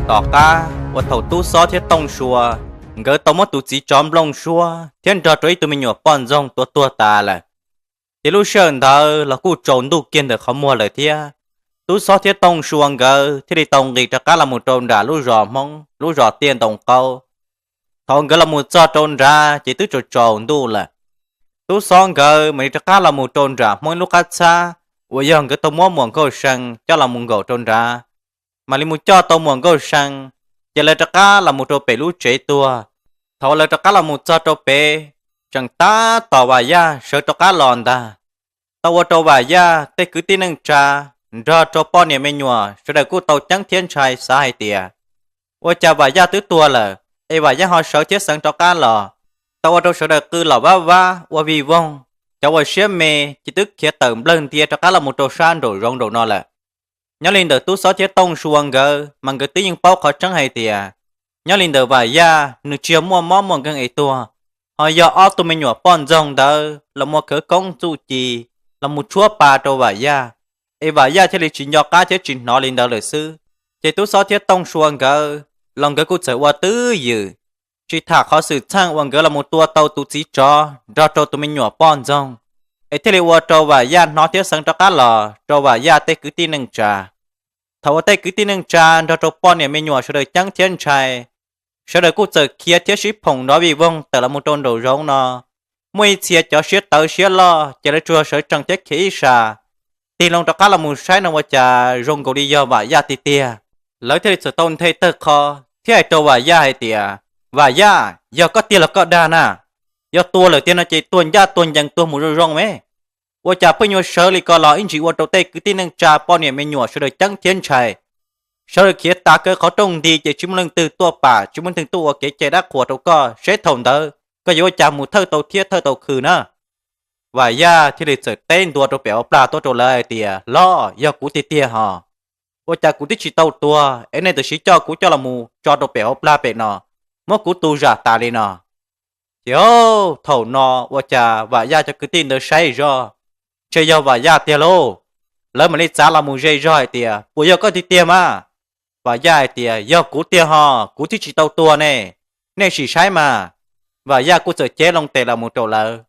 Tom qab uas thaum Tub Xob thiab Tooj Sua nkawd tau muab tus txiv tsov Nplooj Suab thiab nrog rau ib tug me nyuam poj ntxoog tua tuag tas lawm, ces lub sij hawm ntawd los kuj tsaus ntuj kiag ntawm qhov muag lawm thiab. Tub Xob thiab Tooj Sua nkawd thiaj li tau nqis rov qab los mus rau nram lub zos Hmoob lub zos Tiaj Ntoo Qaub. Thaum nkawd los mus txog rau nrad ces twb tsaus tsaus ntuj lawm. Tub Xob nkawd mam li rov qab los mus rau nram Hmoob ib lub qab txhab uas yog nkawd tau muab Muam Nkauj See coj los mus nkaum rau nrad. Mam li mus coj tau Muam Nkauj See, ces lawv rov qab los mus rau pem lub tsev tuag. Thaum lawv rov qab los mus txog rau pem, tseem tab tom Vam Yaj sawv rov qab los ntag. Tau ua rau Vam Yaj tej kwv tij neej tsa nrog rau poj niam me nyuam sawv daws kuj tau ceeb thiab ntshai xav hais tias, ua cas Vam Yaj twb tuag lawm es Vam Yaj ho sawv thiab xeev rov qab los? Tau ua rau sawv daws qw los vab vab ua vij voog, cov uas siab me ces twb khiav tawm nplawg ntia rov qab los mus rau sab nraum zoov nraum no lawm. Nyob li ntawm Tub Xob thiab Tooj Sua nkawd mas nkawd twb yeej paub qhov tseeb hais tias, nyob li ntawm Vam Yaj nws tsis yog muaj mob muaj nkeeg es tuag, ho yog ob tug me nyuam poj ntxoog ntawd los muaj khawv koob txuj ci los mus tshuab pa rau Vam Yaj, es Vam Yaj thiaj li tsis nco qab thiab tsis hnov li ntawd lawm xwb. Ces Tub Xob thiab Tooj Sua nkawd los nkawd kuj txawm ua twj ywm, tsis tham qhov xwm txheej uas nkawd los mus tua tau tus txiv tsov nrog rau tus me nyuam poj ntxoog, es thiaj li ua rau Vam Yaj hnov thiab xeev rov qab los rau Vam Yaj tej kwv tij neej tsa. Thaum uas tej kwv tij neej tsa nrog rau poj niam me nyuam sawv daws ceeb thiab ntshai, sawv daws kuj txawm khiav thiab sib phoom nrov vij voog tawm los mus rau nraum zoov no. Muaj ib txhia cov siab tawv siab loj ces lawv tsuas sawv tsees thiab khiav ib sab, tig loo rov qab los mus saib no ua cas zoo nkaus li yog Vam Yaj tiag tiag. Lawv thiaj li txawm tau nthe tawg qho thiab hais rau Vam Yaj hais tias, Vam Yaj, yog koj tiag los koj dag na? Yog tuag lawm tiag no ces tuag ncaj tuag ncees tuag mus zoo zoo me. Ua cas pheej yuav sawv li ko los ib ntsis ua rau tej kwv tij neej tsa poj niam me nyuam sawv daws ceeb thiab ntshai. Sawv daws khiav tas kaw qhov rooj nti ces tsis muaj leej twg tuaj pam tsis muaj leej twg tuaj ua kev cai dab qhuas rau koj seb thaum ntawd koj yuav ua cas mus thawj tau thiab thawj tau khw na. Vam Yaj thiaj li txawm teb ntua rau pem hauv plag tuaj rau lawv hais tias, Los yog kuv tiag tiag hos. Ua cas kuv twb tsis tau tuag es nej tam sim coj kuv coj los mus tso rau pem hauv plag pem no, muab kuv tu zam tas li no? Ces thaum no ua cas Vam Yaj cov kwv tij ntawd saib zoj, ntshe yog Vam Yaj tiag lauj. Lawv mam li txav los mus ze zog hais tias, Puas yog koj tiag tiag mas? Vam Yaj hais tias, Yog kuv tiag hos, kuv twb tsis tau tuag ne. Nej sim saib mas. Vam Yaj kuj txawm cev loo tes los mus rau lawv.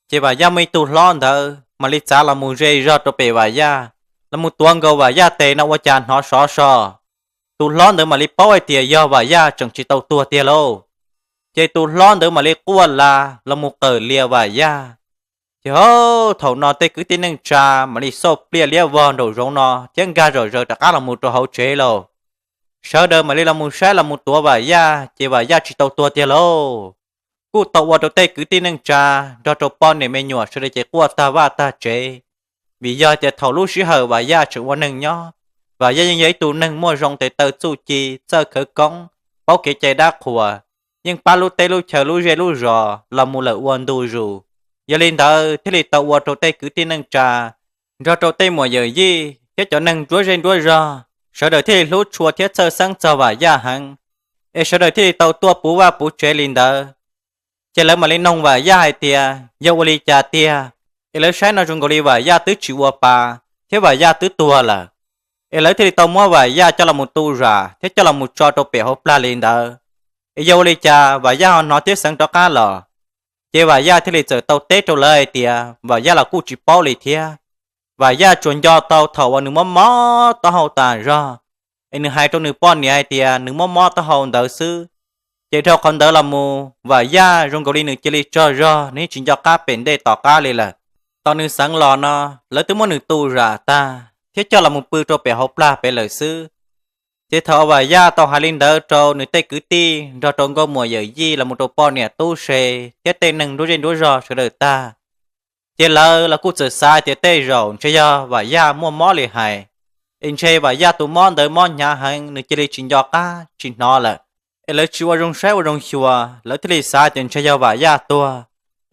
Ces Vam Yaj muaj ib tug hlob ntawd mam li txav los mus ze zog rau pem Vam Yaj, los mus tuav nkaus Vam Yaj tes no ua cas hnov sov so. Tus hlob ntawd mam li paub hais tias yog Vam Yaj tseem tsis tau tuag tiag lauj. Ces tus hlob ntawd mam li quaj la los mus qawm lias Vam Yaj. Ces thaum no tej kwv tij neej tsa mam li xauj pliaj liab vog nraum zoov no thiab nkag zom zaws rov qab los mus rau hauv tsev lauj. Sawv daws mam li los mus saib los mus tuav Vam Yaj ces Vam Yaj tsis tau tuag tiag lauj. Kuj tau ua rau tej kwv tij neej tsa nrog rau poj niam me nyuam sawv daws ces quaj tag vaj tag tsev. Vim yog tias thaum lub sij hawm Vam Yaj tseem ua neeg nyob, Vam Yaj yeej yog ib tug neeg muaj zoo tes taw txuj ci, txawj khawv koob, paub kev cai dab qhuas, yeej pab lub teb lub chaw lub zej lub zos los mus lawm ua ntu zus. Yog li ntawd thiaj li tau ua rau tej kwv tij neej tsa nrog rau tej muam yawm yij thiab cov neeg nruab zej nruab zog sawv daws thiaj li hlub tshua thiab txhawj xeeb txog Vam Yaj heev, es sawv daws thiaj li tau tuaj puv vaj puv tsev li ntawd. Ces lawv mam li noog Vam Yaj hais tias yog ua li cas tiag, es lawv saib no zoo nkaus li Vam Yaj twb tsis ua pa thiab Vam Yaj twb tuag lawm, es lawv thiaj li tau muab Vam Yaj coj los mus tu zam thiab coj los mus tso rau pem hauv plag li ntawd. Es yog ua li cas Vam Yaj ho hnov thiab xeev rov qab los? Ces Vam Yaj thiaj li txawm tau teb rau lawv hais tias Vam Yaj los kuj tsis paub li thiab. Vam Yaj tsuas nco tau thaum uas nws mob mob taub hau tas zog, es nws hais rau nws poj niam hais tias nws mob mob taub hau ntawd xwb. Ces dhau qhov ntawd los mus Vam Yaj zoo nkaus li nws cia li tsaug zog, nws yeej tsis nco qab pem ntej tom qab li lawm. Thaum nws xeev los no, lawv twb muab nws tu zam tag thiab coj los mus pw rau pem hauv plag pem lawm xwb. Ces thaum Vam Yaj tau hais li ntawd rau nws tej kwv tij nrog rau nkauj muam yawm yij los mus rau poj niam tub se thiab tej neeg nruab zej nruab zog sawv daws tag, ces lawv los kuj txawm xav tias tej zaum ntshe yog Vam Yaj muaj mob li hais, es ntshe Vam Yaj tus mob ntawd mob hnyav heev nws cia li tsis nco qab tsis hnov lawm. Es lawv tsis ua zoo saib ua zoo xyuas, lawv thiaj li xav tias ntshe yog Vam Yaj tuag,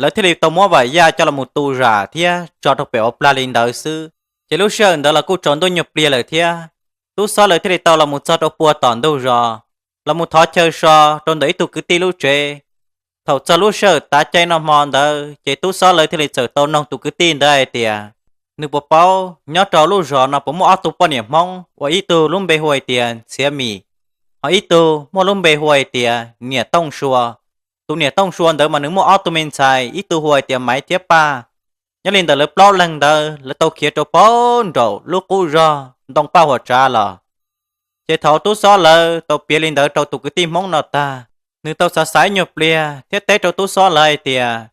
lawv thiaj li tau muab Vam Yaj coj los mus tu zam thiab tso rau pem hauv plag li ntawd xwb. Ces lub sij hawm ntawd los kuj tsaus ntuj nyuag pliag lawm thiab, tub xob lawv thiaj li tau los mus txog rau puag tom ntug zos, los mus thov chaw so rau ntawm ib tug kwv tij lub tsev. Thaum txog lub sij hawm tav caij noj hmo ntawd ces tub xob lawv thiaj li txawm tau noog tus kwv tij ntawd hais tias, nws puas paub nyob rau lub zos no puas muaj ob tug poj niam Hmoob uas ib tug lub npe hu hais tias Ntxhiav Mim, ho ib tug muaj lub npe hu hais tias Niam Tooj Sua. Tus Niam Tooj Sua ntawd mas nws muaj ob tug me ntxhais, ib tug hu hais tias Maiv thiab Paj. Nyob li ntawd lawv plaub leeg ntawd lawv tau khiav rau puag nraum lub qub zog ntoo Paj Huam Tsav los. Ces thaum Tub Xob lawv tau piav li ntawd rau tus kwv tij Hmoob no tag, nws tau xav xav ib nyuag pliag thiab teb rau Tub Xob lawv hais tias,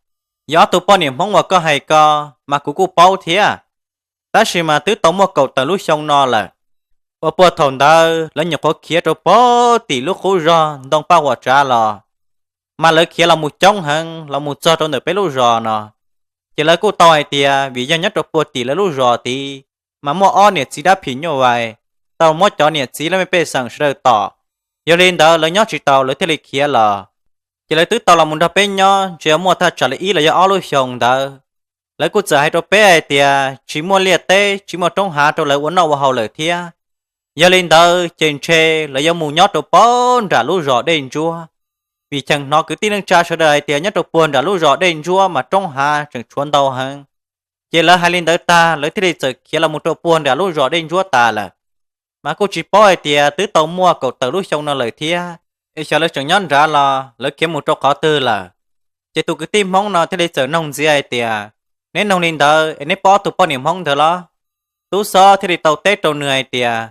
yog ob tug poj niam Hmoob uas koj hais ko mas kuv kuj paub thiab, tab sis mas twb tau muaj kaum tawm lub xyoo no lawm, uas puag thaum ntawd lawv nyuam qhuav khiav rau puag tim lub qub zog ntoo Paj Huam Tsav los, mas lawv khiav los mus coob heev los mus txog rau ntawm peb lub zos no. Ces lawv kuj tau hais tias vim yog nyob rau puag tim lawv lub zos tid, mas muaj ob niam txiv dab phim nyuj vais tau muab cov niam txiv laj mej pej xeem sawv daws tom. Yog li ntawd lawv nyob tsis tau lawv thiaj li khiav los. Ces lawv twb tau los mus nrog peb nyob ntshe muaj thaj tsam li ib los yog ob lub xyoo ntawd. Lawv kuj txawm hais rau peb hais tias tsis muaj liaj teb tsis muaj roob hav rau lawv ua noj ua haus lawm thiab. Yog li ntawd ces ntshe lawv yuav mus nyob rau puag nram lub zos Dej Ntsuab, vim cheem hnov kwv tij neej tsa sawv daws hais tias nyob rau puag nram lub zos Dej Ntsuab mas roob hav tseem tshuav ntau heev. Ces lawv hais li ntawd tag lawv thiaj li txawm khiav los mus rau puag nram lub zos Dej Ntsuab tas lawm. Mas kuj tsis paub hais tias twb tau muaj kaum tawm lub xyoo no lawm thiab, es xyov lawv tseem nyob nrad los lawv khiav mus rau qhov twg lawm. Ces tus kwv tij Hmoob no thiaj li txawm noog ntxiv hais tias, neb noog li ntawd es neb paub ob tug poj niam Hmoob ntawd los? Tub Xob thiaj li tau teb rau nws hais tias,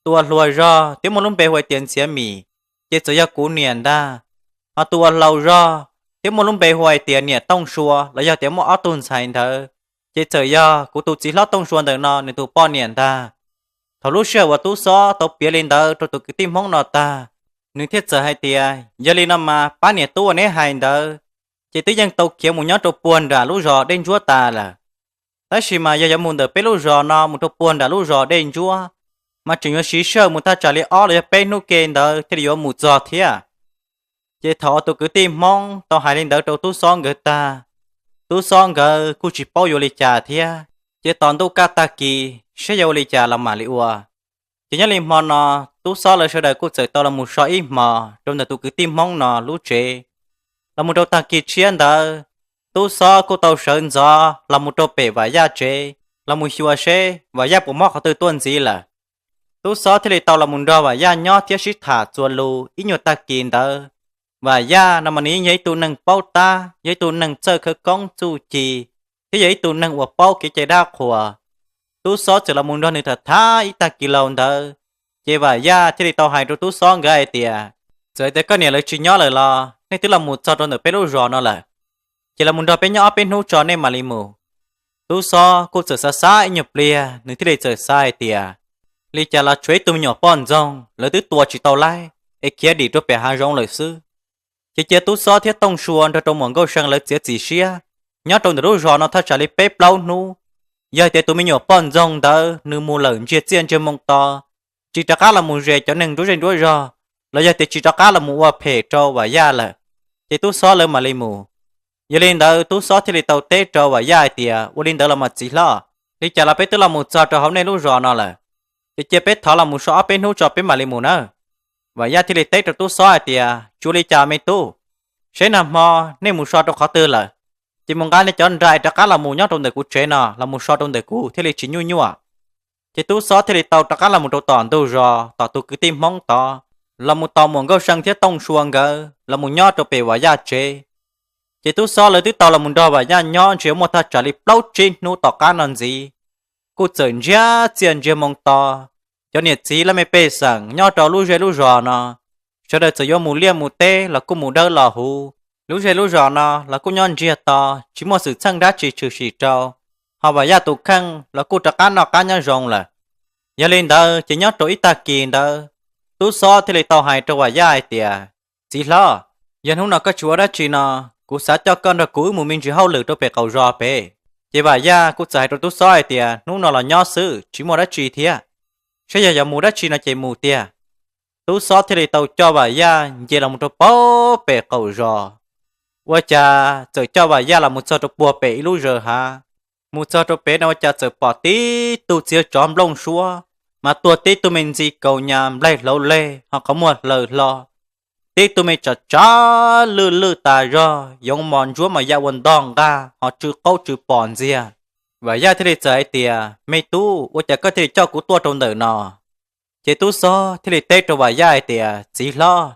tus uas hluas zog thiab muaj lub npe hu hais tias Ntxiav Mim, ces txawm yog kuv niam ntag. Ho tus uas laus zog thiab muaj lub npe hu hais tias Niam Tooj Sua los yog tias muaj ob tug ntxhais ntawd, ces txawm yog kuv tus txiv hlob Tooj Sua ntawm no nws tus poj niam ntag. Thaum lub sij hawm uas Tub Xob tau piav li ntawd rau tus kwv tij Hmoob no tag, nws thiaj txawm hais tias, yog li no mas pab niam tub uas neb hais ntawd, ces twb yeej tau khiav mus nyob rau puag nram lub zos Dej Ntsuab tas lawm. Tab sis mas yog yuav mus ntawm peb lub zos no mus rau puag nram lub zos Dej Ntsuab, mas tseem yuav siv sij hawm mus thaj tsam li ob los yog peb hnub ke ntawd thiaj li yuav mus txog thiab. Ces thaum tus kwv tij Hmoob tau hais li ntawd rau Tub Xob nkawd tag, Tub Xob nkawd kuj tsis paub yuav li cas thiab. Ces tos ntuj kaj tag kis saib yuav ua li cas los mam li ua. Ces nyob li hmo no, Tub Xob lawv sawv daws kuj txawm tau los mus so ib hmos rau ntawm tus kwv tij Hmoob no lub tsev. Los mus rau tag kis tshiab ntawd, Tub Xob kuj tau sawv ntxov los mus rau pem Vam Yaj tsev, los mus xyuas seb Vam Yaj puas mob qhov twg tuaj ntxiv lawm. Tub Xob thiaj li tau los mus nrog Vam Yaj nyob thiab sib tham txuas lus ib nyuag tag kis ntawd. Vam Yaj no mas nws yeej yog ib tug neeg paub tab, yog ib tug neeg txawj khawv koob txuj ci, thiab yog ib tug neeg uas paub kev cai dab qhuas. Tub Xob txawm los mus nrog nws tham tham ib tag kis laus ntawd, ces Vam Yaj thiaj li tau hais rau Tub Xob nkawd hais tias, txawm tias koj niam lawv tsis nyob lawm los nej twb los mus txog rau ntawm peb lub zos no lawm, ces los mus nrog peb nyob ob peb hnub tso nej mam li mus. Tub Xob kuj txawm xav xav ib nyuag pliag nws thiaj li txawm xav hais tias, li cas los tshuav ib tug me nyuam poj ntxoog lawv twb tua tsis tau laib, es khiav dim rau pem hav zoov lawm xwb. Ces cia Tub Xob thiab Tooj Sua nrog rau Muam Nkauj See lawv txiav txim siab nyob rau ntawm lub zos no thaj tsam li peb plaub hnub. Yog tias tus me nyuam poj ntxoog ntawd nws mus lawm ntsiag txiaj ntsiag moo to, tsis rov qab los mus zes cov neeg nruab zej nruab zog, los yog tias tsis rov qab los mus ua phem rau Vam Yaj lawm, ces Tub Xob lawv mam li mus. Yog li ntawd Tub Xob thiaj li tau teb rau Vam Yaj hais tias, ua li ntawd los mas txiv hlob, li cas los peb twb los mus txog rau hauv nej lub zos no lawm, ces cia peb thov los mus so ob peb hnub tso peb mam li mus nawb. Vam Yaj thiaj li teb rau Tub Xob hais tias, tsis ua li cas me tub, seb nag hmo nej mus so rau qhov twg lawm, ces mus nqa nej cov nra rov qab los mus nyob rau ntawm kuv tsev no los mus so rau ntawm kuv thiaj li tsis nyuaj nyuaj. Ces Tub Xob thiaj li tau rov qab los mus rau tom ntug zos tom tus kwv tij Hmoob tod, los mus tos Muam Nkauj See thiab Tooj Sua nkawd los mus nyob rau pem Vam Yaj tsev. Ces Tub Xob lawv twb tau los mus nrog Vam Yaj nyob ntshe muaj thaj tsam li plaub tsib hnub tom qab no ntxiv, kuj txawm ntsiag txiaj ntsiag moo to. Cov niam txiv laj mej pej xeem nyob rau lub zej lub zos no, sawv daws txawm yuav mus liaj mus teb los kuj mus dawb los huv. Lub zej lub zos no los kuj nyob ntsiag to, tsis muaj xwm txheej dab tsi tshwm sim rau. Ho Vam Yaj tus kheej los kuj rov qab noj qab nyob zoo lawm. Yog li ntawd ces nyob rau ib tag kis ntawd, Tub Xob thiaj li tau hais rau Vam Yaj hais tias, txiv hlob, yog hnub no koj tsis ua dab tsi no, kuv xav coj koj nrog kuv wb mus me ntsis hauj lwm rau pem qaum zos pem. Ces Vam Yaj kuj txawm hais rau Tub Xob hais tias, hnub no los nyob xwb tsis muaj dab tsi thiab, saib yog yuav mus dab tsi no ces mus tiag. Tub Xob thiaj li tau coj Vam Yaj nce los mus rau puag pem qaum zos. Ua cas txawm coj Vam Yaj los mus txog rau puag pem ib lub zos hav. Mus txog rau pem no ua cas txawm pom tib tug txiav tsov nplooj suab, mas tuag tib tug me ntxi kaus hniav nplaig hlauv leg ho qhov muag hlaws hlo, tib tug me tsav tsav lwj lwj tas zog yoov mos ntsuab mas ya ua ntog nqaj ho tsw qaub tsw pos ntxiag. Vam Yaj thiaj li txawm hais tias, me tub, ua cas koj thiaj li coj kuv tuaj rau ntawm no? Ces tub xob thiaj li teb rau Vam Yaj hais tias, Txiv hlob,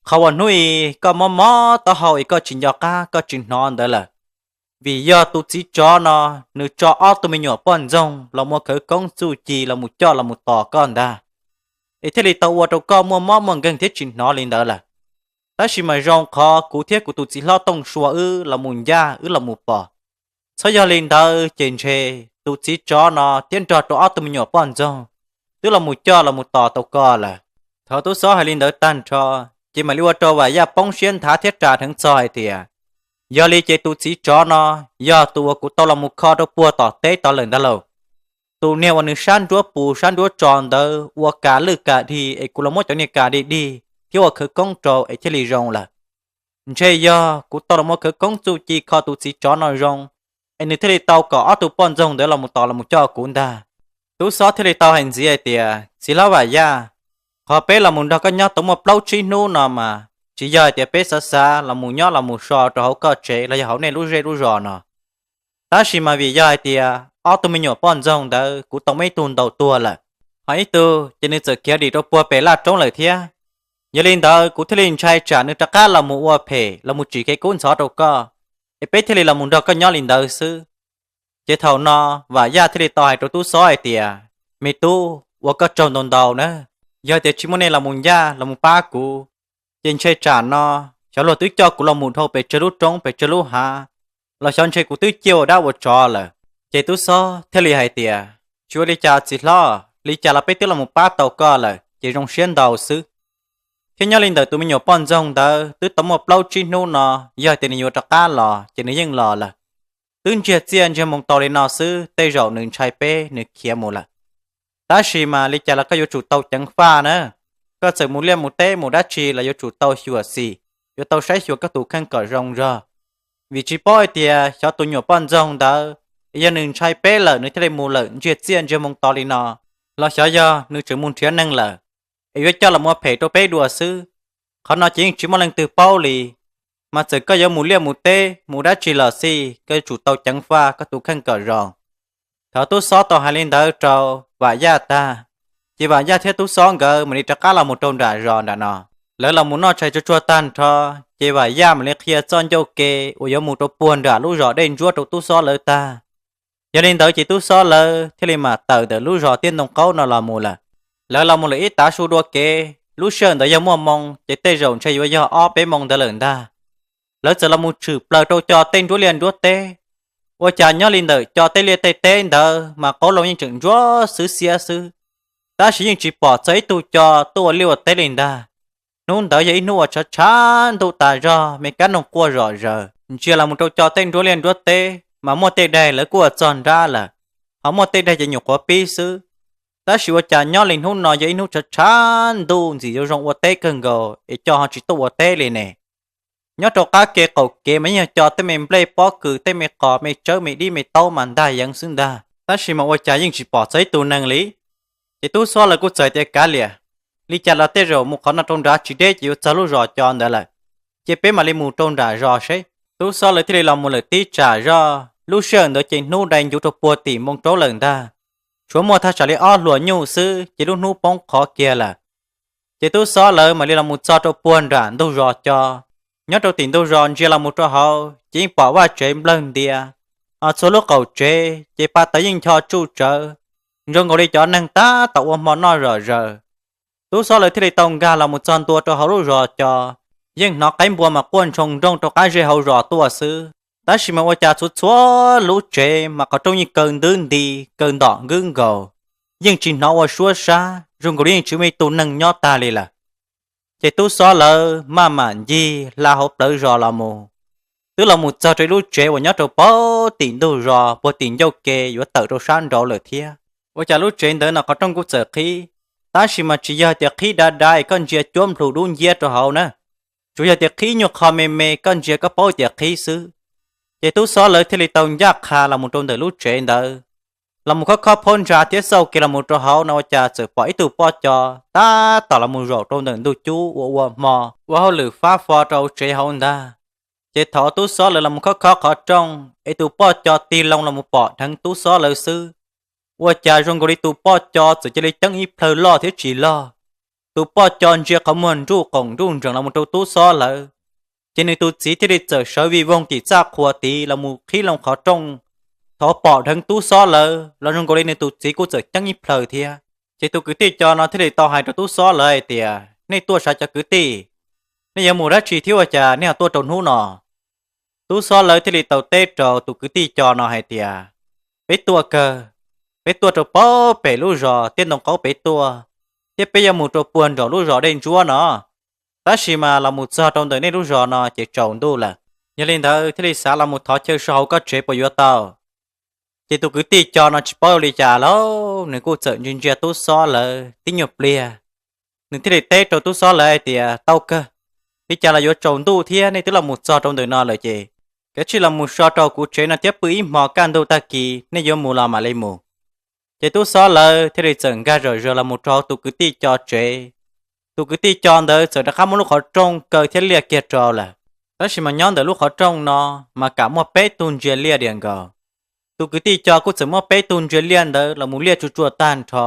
qhov uas hnub i koj mob mob taub hau es koj tsis nco qab koj tsis hnov ntawd lawm, vim yog tus txiv tsov no nws tso ob tug me nyuam poj ntxoog los mus khawv koob txuj ci los mus coj los mus tos koj ntag, es thiaj li tau ua rau koj muaj mob muaj nkeeg thiab tsis hnov li ntawd lawm. Tab sis mas zoo qhov kuv thiab kuv tus txiv hlob Tooj Sua wb los mus ncaj wb los mus pom, txhob yog li ntawd ces ntshe tus txiv tsov no thiab nrog rau ob tug me nyuam poj ntxoog twb los mus coj los mus tos tau koj lawm. Thaum tub xob hais li ntawd tag nrho, ces mam li ua rau Vam Yaj poob siab nthav thiab ras dheev txog hais tias, Yog li ces tus txiv tsov no yog tus uas kuv tau los mus kho rau puag tom teb tod lawm ntag lauj. Tus niag uas nws sab nruab pus sab nruab tso ntawd ua kas lwj kas dig es kuv los muab cov niag kas dig dig thiab ua khawv koob rau es thiaj li zoo lawm. Ntshe yog kuv tau los muab khawv koob txuj ci kho tus txiv tsov no zoo, es nws thiaj li tau kom ob tug poj ntxoog ntawd los mus tos los mus coj kuv ntag. Tub xob thiaj li tau hais ntxiv hais tias, Txiv hlob Vam Yaj, qhov peb los mus nrog koj nyob tau muaj plaub tsib hnub no mas tsis yog hais tias peb xav xav los mus nyob los mus so rau hauv koj tsev los yog hauv nej lub zej lub zos no. Tab sis mas vim yog hais tias ob tug me nyuam poj ntxoog ntawd kuv tau muab ib tug ntaus tuag lawm, ho ib tug ces nws txawm khiav dim rau puag pem laj roob lawm thiab. Yog li ntawd kuv thiaj li ntshai tsam nws rov qab los mus ua phem los mus tsim kev kub ntxhov rau koj, es peb thiaj li los mus nrog koj nyob li ntawd xwb. Ces thaum no Vam Yaj thiaj li tau hais rau tub xob hais tias, Me tub, ua koj tsaug ntau ntau na. Yog tias tsis muaj nej los mus ncaj los mus pab kuv, ces ntshe tsam no xyov luag twb coj kuv los mus dhau pes tsawg lub roob pes tsawg lub hav, los xyov ntshe kuv twb ciaj ua dab ua tsov lawm. Ces tub xob thiaj li hais tias, Tsis ua li cas txiv hlob, li cas los peb twb los mus pab tau koj lawm ces zoo siab ntau xwb. Thiab nyob li ntawm tus me nyuam poj ntxoog ntawd twb tau muaj plaub tsib hnub no, yog tias nws yuav rov qab los ces nws yeej los lawm. Twb ntsiag txiaj ntsiag moo tau li no xwb tej zaum nws ntshai peb nws khiav mus lawm. Tab sis mas li cas los koj yuav tsum tau ceev faj na. Koj txawm mus liaj mus teb mus dab tsi los yuav tsum tau xyuam xim, yuav tau saib xyuas koj tus kheej kom zoo zog. Vim tsis paub hais tias xyov tus nyuam poj ntxoog ntawd yog nws ntshai peb lawm nws thiaj li mus lawm ntsiag txiaj ntsiag moo tau li no, los xyov yog nws tseem mus nrhiav neeg lawm, es yuav coj los ua phem rau peb dua xwb. Qhov no ces yeej tsis muaj leej twg paub li. Mas txawm koj yuav mus liaj mus teb mus dab tsi los xij, koj yuav tsum tau ceev faj koj tus kheej kom zoo. Thaum tub xob tau hais li ntawd rau Vam Yaj tag, ces Vam Yaj thiab tub xob nkawd mam li rov qab los mus rau nram zos nram no. Lawv los mus noj tshais tsuag tsuag tag nrho, ces Vam Yaj mam li qhia txoj ncauj ke uas yuav mus rau puag nram lub zos Dej Ntsuab rau tub xob lawv tag. Yog li ntawd ces tub xob lawv thiaj li mam tawm ntawm lub zos Tiaj Ntoo Qaub no los mus lawm. Lawv los mus lawm ib tav su dua kev, lub sij hawm ntawd yog muaj moo ces tej zaum ntshe yuav yog ob peb moo ntawd lawm ntag. Lawv txawm los mus tshwm plaws rau co tej nruab liaj nruab teb. Ua cas nyob li ntawm co tej liaj tej teb ntawd mas qoob loo yeej tseem ntsuab xwb xiab xwb, tab sis yeej tsis pom txog ib tug co tuaj ua liaj ua teb li ntag. Hnub ntawd yog ib hnub uas tshav tshav ntuj tas zog, me kab noog quaj zom zaws, ntsia los mus rau co tej nruab liaj nruab teb mas muaj tej daig lawv kuj ua txog nrab lawm, ho muaj tej daig ces nyuam qhuav pib xwb. Tab sis ua cas nyob li hnub no yog ib hnub tshav tshav ntuj ntxim yuav zoo ua teb kawg nkaus es co ho tsis tuaj ua teb li ne? Nyob rau qab kev qaum kev mas yeej yog co tej me nplej pob kws tej me qos me tsawb me dib me taub mas ntag yeev xwb ntag, tab sis mas ua cas yeej tsis pom txog ib tug neeg li. Ces tub xob lawv kuj txawm tias, Kav liam, li cas los tej zaum mus qhov no rau nrad tsis deb ces yuav txog lub zos co ntawd lawm, ces peb mam li mus rau nram zos seb. Tub xob lawv thiaj li los mus lawm tib tsam zoj. Lub sij hawm ntawd ces hnub dai ncuv rau puag tim npoo raub lawm ntag, tshuav muaj thaj tsam li ob hluas nyuj xwb ces lub hnub poob qho kiag lawm. Ces tub xob lawv mam li los mus txog rau puag nram ntug zos co. Nyob rau tim ntug zos ntsia los mus rau hauv ces yeej pom vaj tsev nplawg ntia, ho txhua lub qaum tsev ces pa tawv yeej ncho tsuj tsawv, zoo nkaus li cov neeg tab tom ua hmo noj zom zaws. Tub xob lawv thiaj li tau nkag los mus txog ntua rau hauv lub zos co, yeej hnov qaib npua mas quaj ntshoo nrooj rau qab zej hauv zos tuaj xwb, tab sis mas ua cas txhua txhua lub tsev mas qhov rooj yeej kaw ntwb nti, kaw ntom nkwb nkaus, yeej tsis hnov ua suab sab, zoo nkaus li yeej tsis muaj ib tug neeg nyob tag li lawm. Ces tub xob lawv maj mam ncig hla hauv plawv zos los mus, twb los mus txog rau ib lub tsev uas nyob rau puag tim ntug zos puag tim ncauj ke yuav tawm rau sab nraud lawm thiab. Ua cas lub tsev ntawd no qhov rooj kuj txawm qhib, tab sis mas tsis yog tias qhib dav dav es koj ntsia cuab nplhus dub nciab rau hauv na, tsuas yog tias qhib nyuag qho me me koj ntsia koj paub tias qhib xwb. Ces tub xob lawv thiaj li tau ncaj qha los mus rau ntawm lub tsev ntawd. Los mus khob khob phaub ntsa thiab xauj kev los mus rau hauv no ua cas txawm pom ib tug poj co tab tom los mus zaum rau ntawm ntug cub ua ua hmo ua hauj lwm fab fo rau tsev hauv ntag. Ces thaum tub xob lawv los mus khob khob qhov rooj es tus poj co tig loo los mus pom dheev tub xob lawv xwb, Ua cas zoo nkaus li tus poj co txawm cia li ceeb ib plhaw loj thiab tsis loj. Tus poj co ntsia qhov muag nruj qoom nruj nrees los mus rau tub xob lawv, ces nws tus txiv thiaj li txawm sawv vij voog tim txaj qhua tid los mus qhib loo qhov rooj, thov pom dheev tub xob lawv los zoo nkaus li nws tus txiv kuj txawm ceeb ib plhaw thiab. Ces tus kwv tij co no thiaj li tau hais rau tub xob lawv hais tias, nej tuaj sav cov kwv tij, nej yuav mus dab tsi thiab ua cas nej ho tuaj rau hnub no? Tub xob lawv thiaj li tau teb rau tus kwv tij co no hais tias, peb tuaj kawg, peb tuaj rau pem lub zos Tiaj Ntoo Qaub pem tuaj, thiab peb yuav mus rau puag nraum lub zos Dej Ntsuab no. Tab sis mas los mus txog rau ntawm nej lub zos no ces tsaus ntuj lawm. Yog li ntawd thiaj li xav los mus thov chaw so hauv koj tsev puas yuav tau? Ces tus kwv tij co no tsis paub ua li cas lauj, nws kuj txawm ntsia ntsia tub xob lawv tib nyuag pliag, nws thiaj li teb rau tub xob lawv hais tias, tau kawg, li cas los yuav tsaus ntuj thiab, nej twb los mus txog rau ntawm no lawm ces kav tsij los mus so rau kuv tsev no thiab pw ib hmo, kaj ntug tag kis nej yuav mus los mam li mus. Ces tub xob lawv thiaj li txawm nkag zom zaws los mus rau hauv tus kwv tij co tsev. Tus kwv tij co ntawd txawm rov qab muab lub qhov rooj kaw thiab liaj kiag rau lawm. Tab sis mas nyob ntawm lub qhov rooj no mas kam muaj peb tug ntsia liaj diam nkaus. Tus kwv tij co kuj txawm muab peb tug ntsia liaj ntawd los mus liaj tsuj tsuaj tag nrho,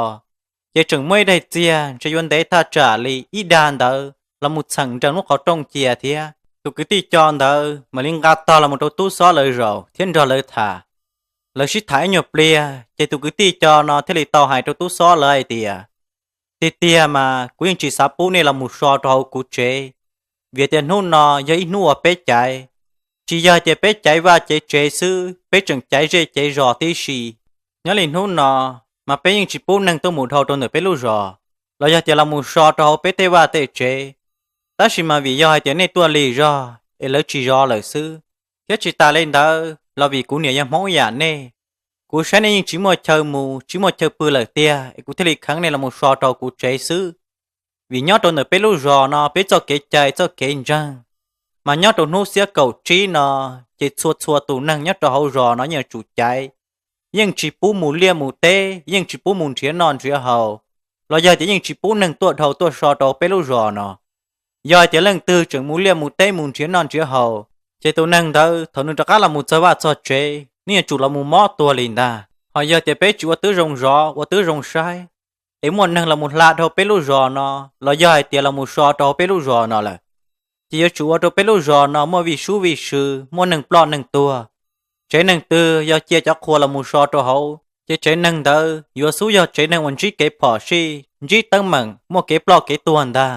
ces tseem muaj ib daim txiag ntshe yuav ntev thaj tsam li ib dag ntawd los mus txheem nrees lub qhov rooj cia thiab. Tus kwv tij co ntawd mam li nqa tog los mus rau tub xob lawv zaum thiab nrog lawv tham. Lawv sib tham ib nyuag pliag ces tus kwv tij co no thiaj li tau hais rau tub xob lawv hais tias, tiag tiag mas kuv yeej tsis xav pub nej los mus so rau hauv kuv tsev, vim tias hnub no yog ib hnub uas peb caiv, tsis yog tias peb caiv vaj caiv tsev xwb, peb tseem caiv zej caiv zos tib si. Nyob li hnub no mas peb yeej tsis pub neeg tuaj mus dhau rau ntawm peb lub zos, los yog tias los mus so rau hauv peb tej vaj tej tsev. Tab sis mas vim yog hais tias nej tuaj lig zog es lawv tsis zov lawm xwb, thiab tsis tas li ntawd los vim kuv niam yog Hmoob yam nej, kuv saib nej yeej tsis muaj chaw mus tsis muaj chaw pw lawm tiag es kuv thiaj li kheev nej los mus so rau kuv tsev xwb. Vim nyob rau ntawm peb lub zos no peb txoj kev cai txoj kev ntseeg, mas nyob rau hnub xiab kaum tsib no ces txhua txhua tus neeg nyob rau hauv zos no yeej yuav tsum caiv, yeej tsis pub mus liaj mus teb, yeej tsis pub mus nrhiav noj nrhiav haus, los yog tias yeej tsis pub neeg tuaj dhau tuaj so rau peb lub zos no. Yog hais tias leej twg tseem mus liaj mus teb mus nrhiav noj nrhiav haus, ces tus neeg ntawd thaum nws rov qab los mus txog vaj txog tsev nws yuav tsum los mus mob tuag li ntag. Ho yog tias peb tsis ua tib zoo zov ua tib zoo saib, es muaj neeg los mus hla dhau peb lub zos no, los yog hais tias los mus so rau hauv peb lub zos no lawm, ces yuav tsum ua rau peb lub zos no muaj vij sub vij sw, muaj neeg ploj neeg tuag. Tsev neeg twg yog cia cov qhua los mus so rau hauv, ces tsev neeg ntawd yuav xub yog tsev neeg uas ntsib kev phom sij, ntsib teeb meem, muaj kev ploj kev tuag ntag.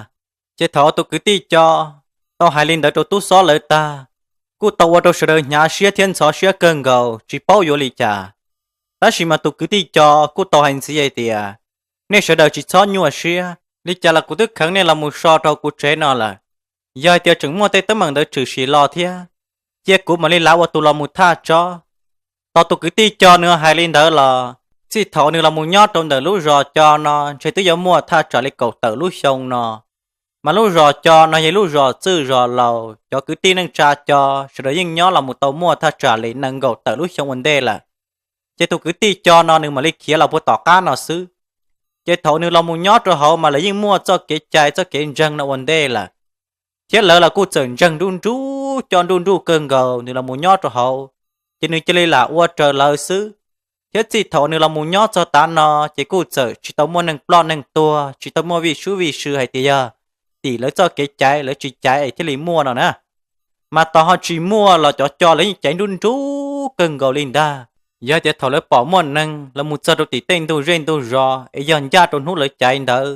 Ces thaum tus kwv tij co tau hais li ntawd rau tub xob lawv tag, kuj tau ua rau sawv daws hnyav siab thiab ntxhov siab kawg nkaus tsis paub yuav li cas. Tab sis mas tus kwv tij co kuj tau hais ntxiv hais tias, nej sawv daws tsis txhob nyuaj siab, li cas los kuv twb kheev nej los mus so rau kuv tsev no lawm. Yog hais tias tseem muaj tej teeb meem ntawd tshwm sim los thiab, cia kuv mam li lav ua tus los mus thaj tsob. Thaum tus kwv tij co nws hais li ntawd los, txij thaum nws los mus nyob rau ntawm lub zos co no ntshe twb yuav muaj thaj tsam li kaum tawm lub xyoo no. Mas lub zos co no yog lub zos txwj zos laus, cov kwv tij neej tsa co sawv daws yeej nyob los mus tau muaj thaj tsam li nees nkaum tawm lub xyoo ua ntej lawm. Ces tus kwv tij co no nws mam li khiav los puag tom qab no xwb. Ces thaum nws los mus nyob rau hauv mas lawv yeej muaj txoj kev cai txoj kev ntseeg no ua ntej lawm, thiab lawv los kuj txawm ntseeg nruj nruj coj nruj nruj kawg nkaus nws los mus nyob rau hauv, ces nws cia li lam ua raws lawv xwb. Thiab txij thaum nws los mus nyob txog tav no ces kuj txawm tsis tau muaj neeg ploj neeg tuag, tsis tau muaj vij sub vij sw hais tias yog tim lawv txoj kev caiv lawv tsis caiv es thiaj li muaj no na. Mas tos ho tsis muaj los cov co lawv yeej caiv nruj nruj kawg nkaus li ntag. Yog tias thaum lawv pom muaj neeg los mus txog rau tim tej ntug zej ntug zos es yog ncaj rau hnub lawv caiv ntawd,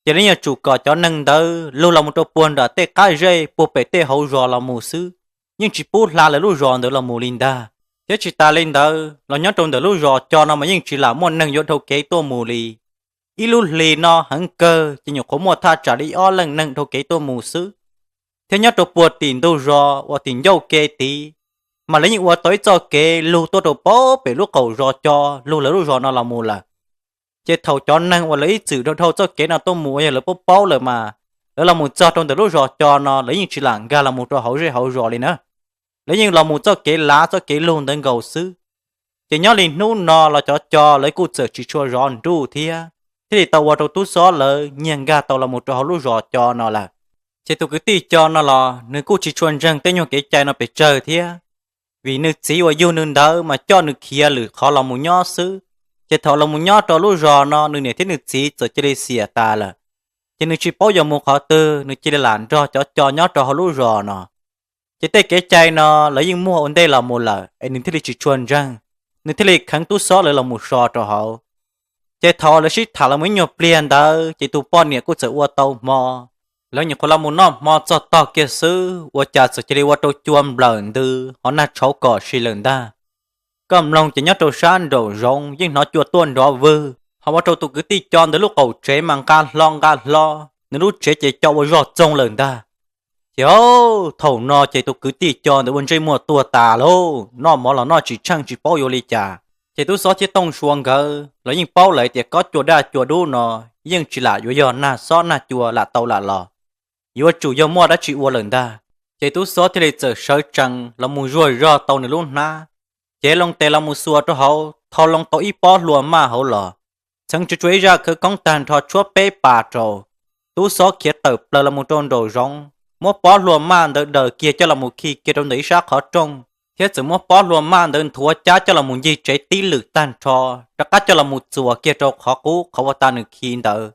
ces lawv yuav tsum kom cov neeg ntawd lug los mus rau puag nram tej qab zej puag pem tej hauv zos los mus xwb, yeej tsis pub hla lawv lub zos ntawd los mus li ntag. Thiab tsis tas li ntawd los nyob rau ntawm lub zos co no mas yeej tsis lam muaj neeg yuav dhau kev tuaj mus li. Ib lub hlis no heev kawg ces nyuam qhuav muaj thaj tsam li ob leeg neeg dhau kev tuaj mus xwb. Thiab nyob rau puag tim ntug zos uas tim ncauj ke tid, mas lawv yeej ua tau ib txoj kev lug tuaj rau puag pem lub qaum zos co, lug lawv lub zos no los mus lawm. Ces thaum cov neeg uas lawv ib txwm dhau dhau txoj kev no tuaj mus uas yog lawv paub paub lawm mas, lawv los mus txog rau ntawm lub zos co no lawv yeej tsis lam nkag los mus rau hauv zej hauv zos li na. Lawv yeej los mus txoj kev lav txoj kev lug ntawd nkaus xwb. Ces nyob li hnub no los cov co lawv kuj txawm tsis tshua zov nruj thiab, thiaj li tau ua rau tub xob lawv nyiag nkag tau los mus rau hauv lub zos co no lawm. Ces tus kwv tij co no los nws kuj tsis tshua ntseeg tej nyuag kev cai no pes tsawg thiab, vim nws txiv uas yug nws ntawd mas coj nws khiav lwm qhov los mus nyob xwb, Ces thaum los mus nyob rau lub zos no nws niam thiab nws txiv txawm cia li xiam tas lawm. Ces nws tsis paub yuav mus qhov twg, nws cia li lam nrog cov co nyob rau hauv lub zos no. Ces tej kev cai no lawv yeej muaj ua ntej los mus lawm es nws thiaj li tsis tshua ntseeg, nws thiaj li kheev tub xob lawv los mus so rau hauv. Ces thaum lawv sib tham los mus ib nyuag pliag ntawd ces tus poj niam kuj txawm ua tau hmo. Lawv nyuam qhuav los mus noj hmo txog tog kiag xwb ua cas txawm cia li ua rau cua nplawm ntws ho nag tshauv kom si lawm ntag. Koj mloog ces nyob rau sab nraum zoov yeej hnov cua tuaj nrov vwg, ho ua rau tus kwv tij co ntawd lub qaum tsev mas nqa hlo nqa hlo, nws lub tsev ces co ua zog txoog lawm ntag. Ces thaum no ces tus kwv tij co ntawd ua ntsej muag tuag tas lauj, noj mov los noj tsis tsheej tsis paub yuav li cas. Ces tub xob thiab tooj sua nkawd los yeej paub lawm tias kob cua daj cua dub no yeej tsis lam yuav yog nag xob nag cua lam tau lam los, yuav tsum yog muaj dab tsi ua lawm ntag. Ces tub xob thiaj li txawm sawv tsees los mus zuag zog tau nws lub hnab, cev loo tes los mus xuas rau hauv, thau loo tau ib pob hlua maj hauv los, txheev tsuas tsuas ib zaj khawv koob tag nrho tshuab peb pas rau. Tub xob khiav tawm plaws los mus rau nraum zoov, muab pob hlua maj ntawd daws kiag coj los mus khi kiag rau ntawm ib sab qhov rooj, thiab txawm muab pob hlua maj ntawd nthuav cab coj los mus ncig tsev tib lwm tag nrho, rov qab coj los mus txuas kiag rau qhov qub qhov uas tas nws khi ntawd.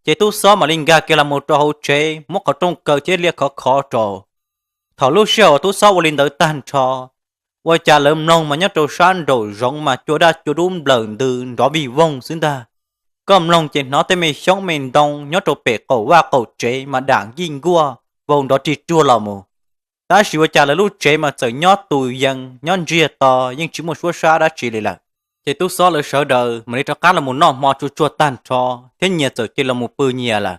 Ces tub xob mam li nkag kiag los mus rau hauv tsev muab qhov rooj kaw thiab liaj khov khov rau. Thaum lub sij hawm uas tub xob ua li ntawd tag nrho, ua cas lawv mloog mas nyob rau sab nraum zoov mas cua daj cua dub nplawm ntws nrov vij voog xwb ntag. Koj mloog ces hnov tej me xyoob me ntoo nyob rau pem qaum vaj qaum tsev mas dam nkij nkuaj vau nrov rig ruag los mus. Tab sis ua cas lawv lub tsev mas txawm nyob tus yees nyob ntsiag to, yeej tsis muaj suab sab dab tsi li lawm. Ces tub xob lawv sawv daws mam li rov qab los mus noj hmo tsuag tsuag tag nrho thiab nyias txawm cia li los mus pw nyias lawm.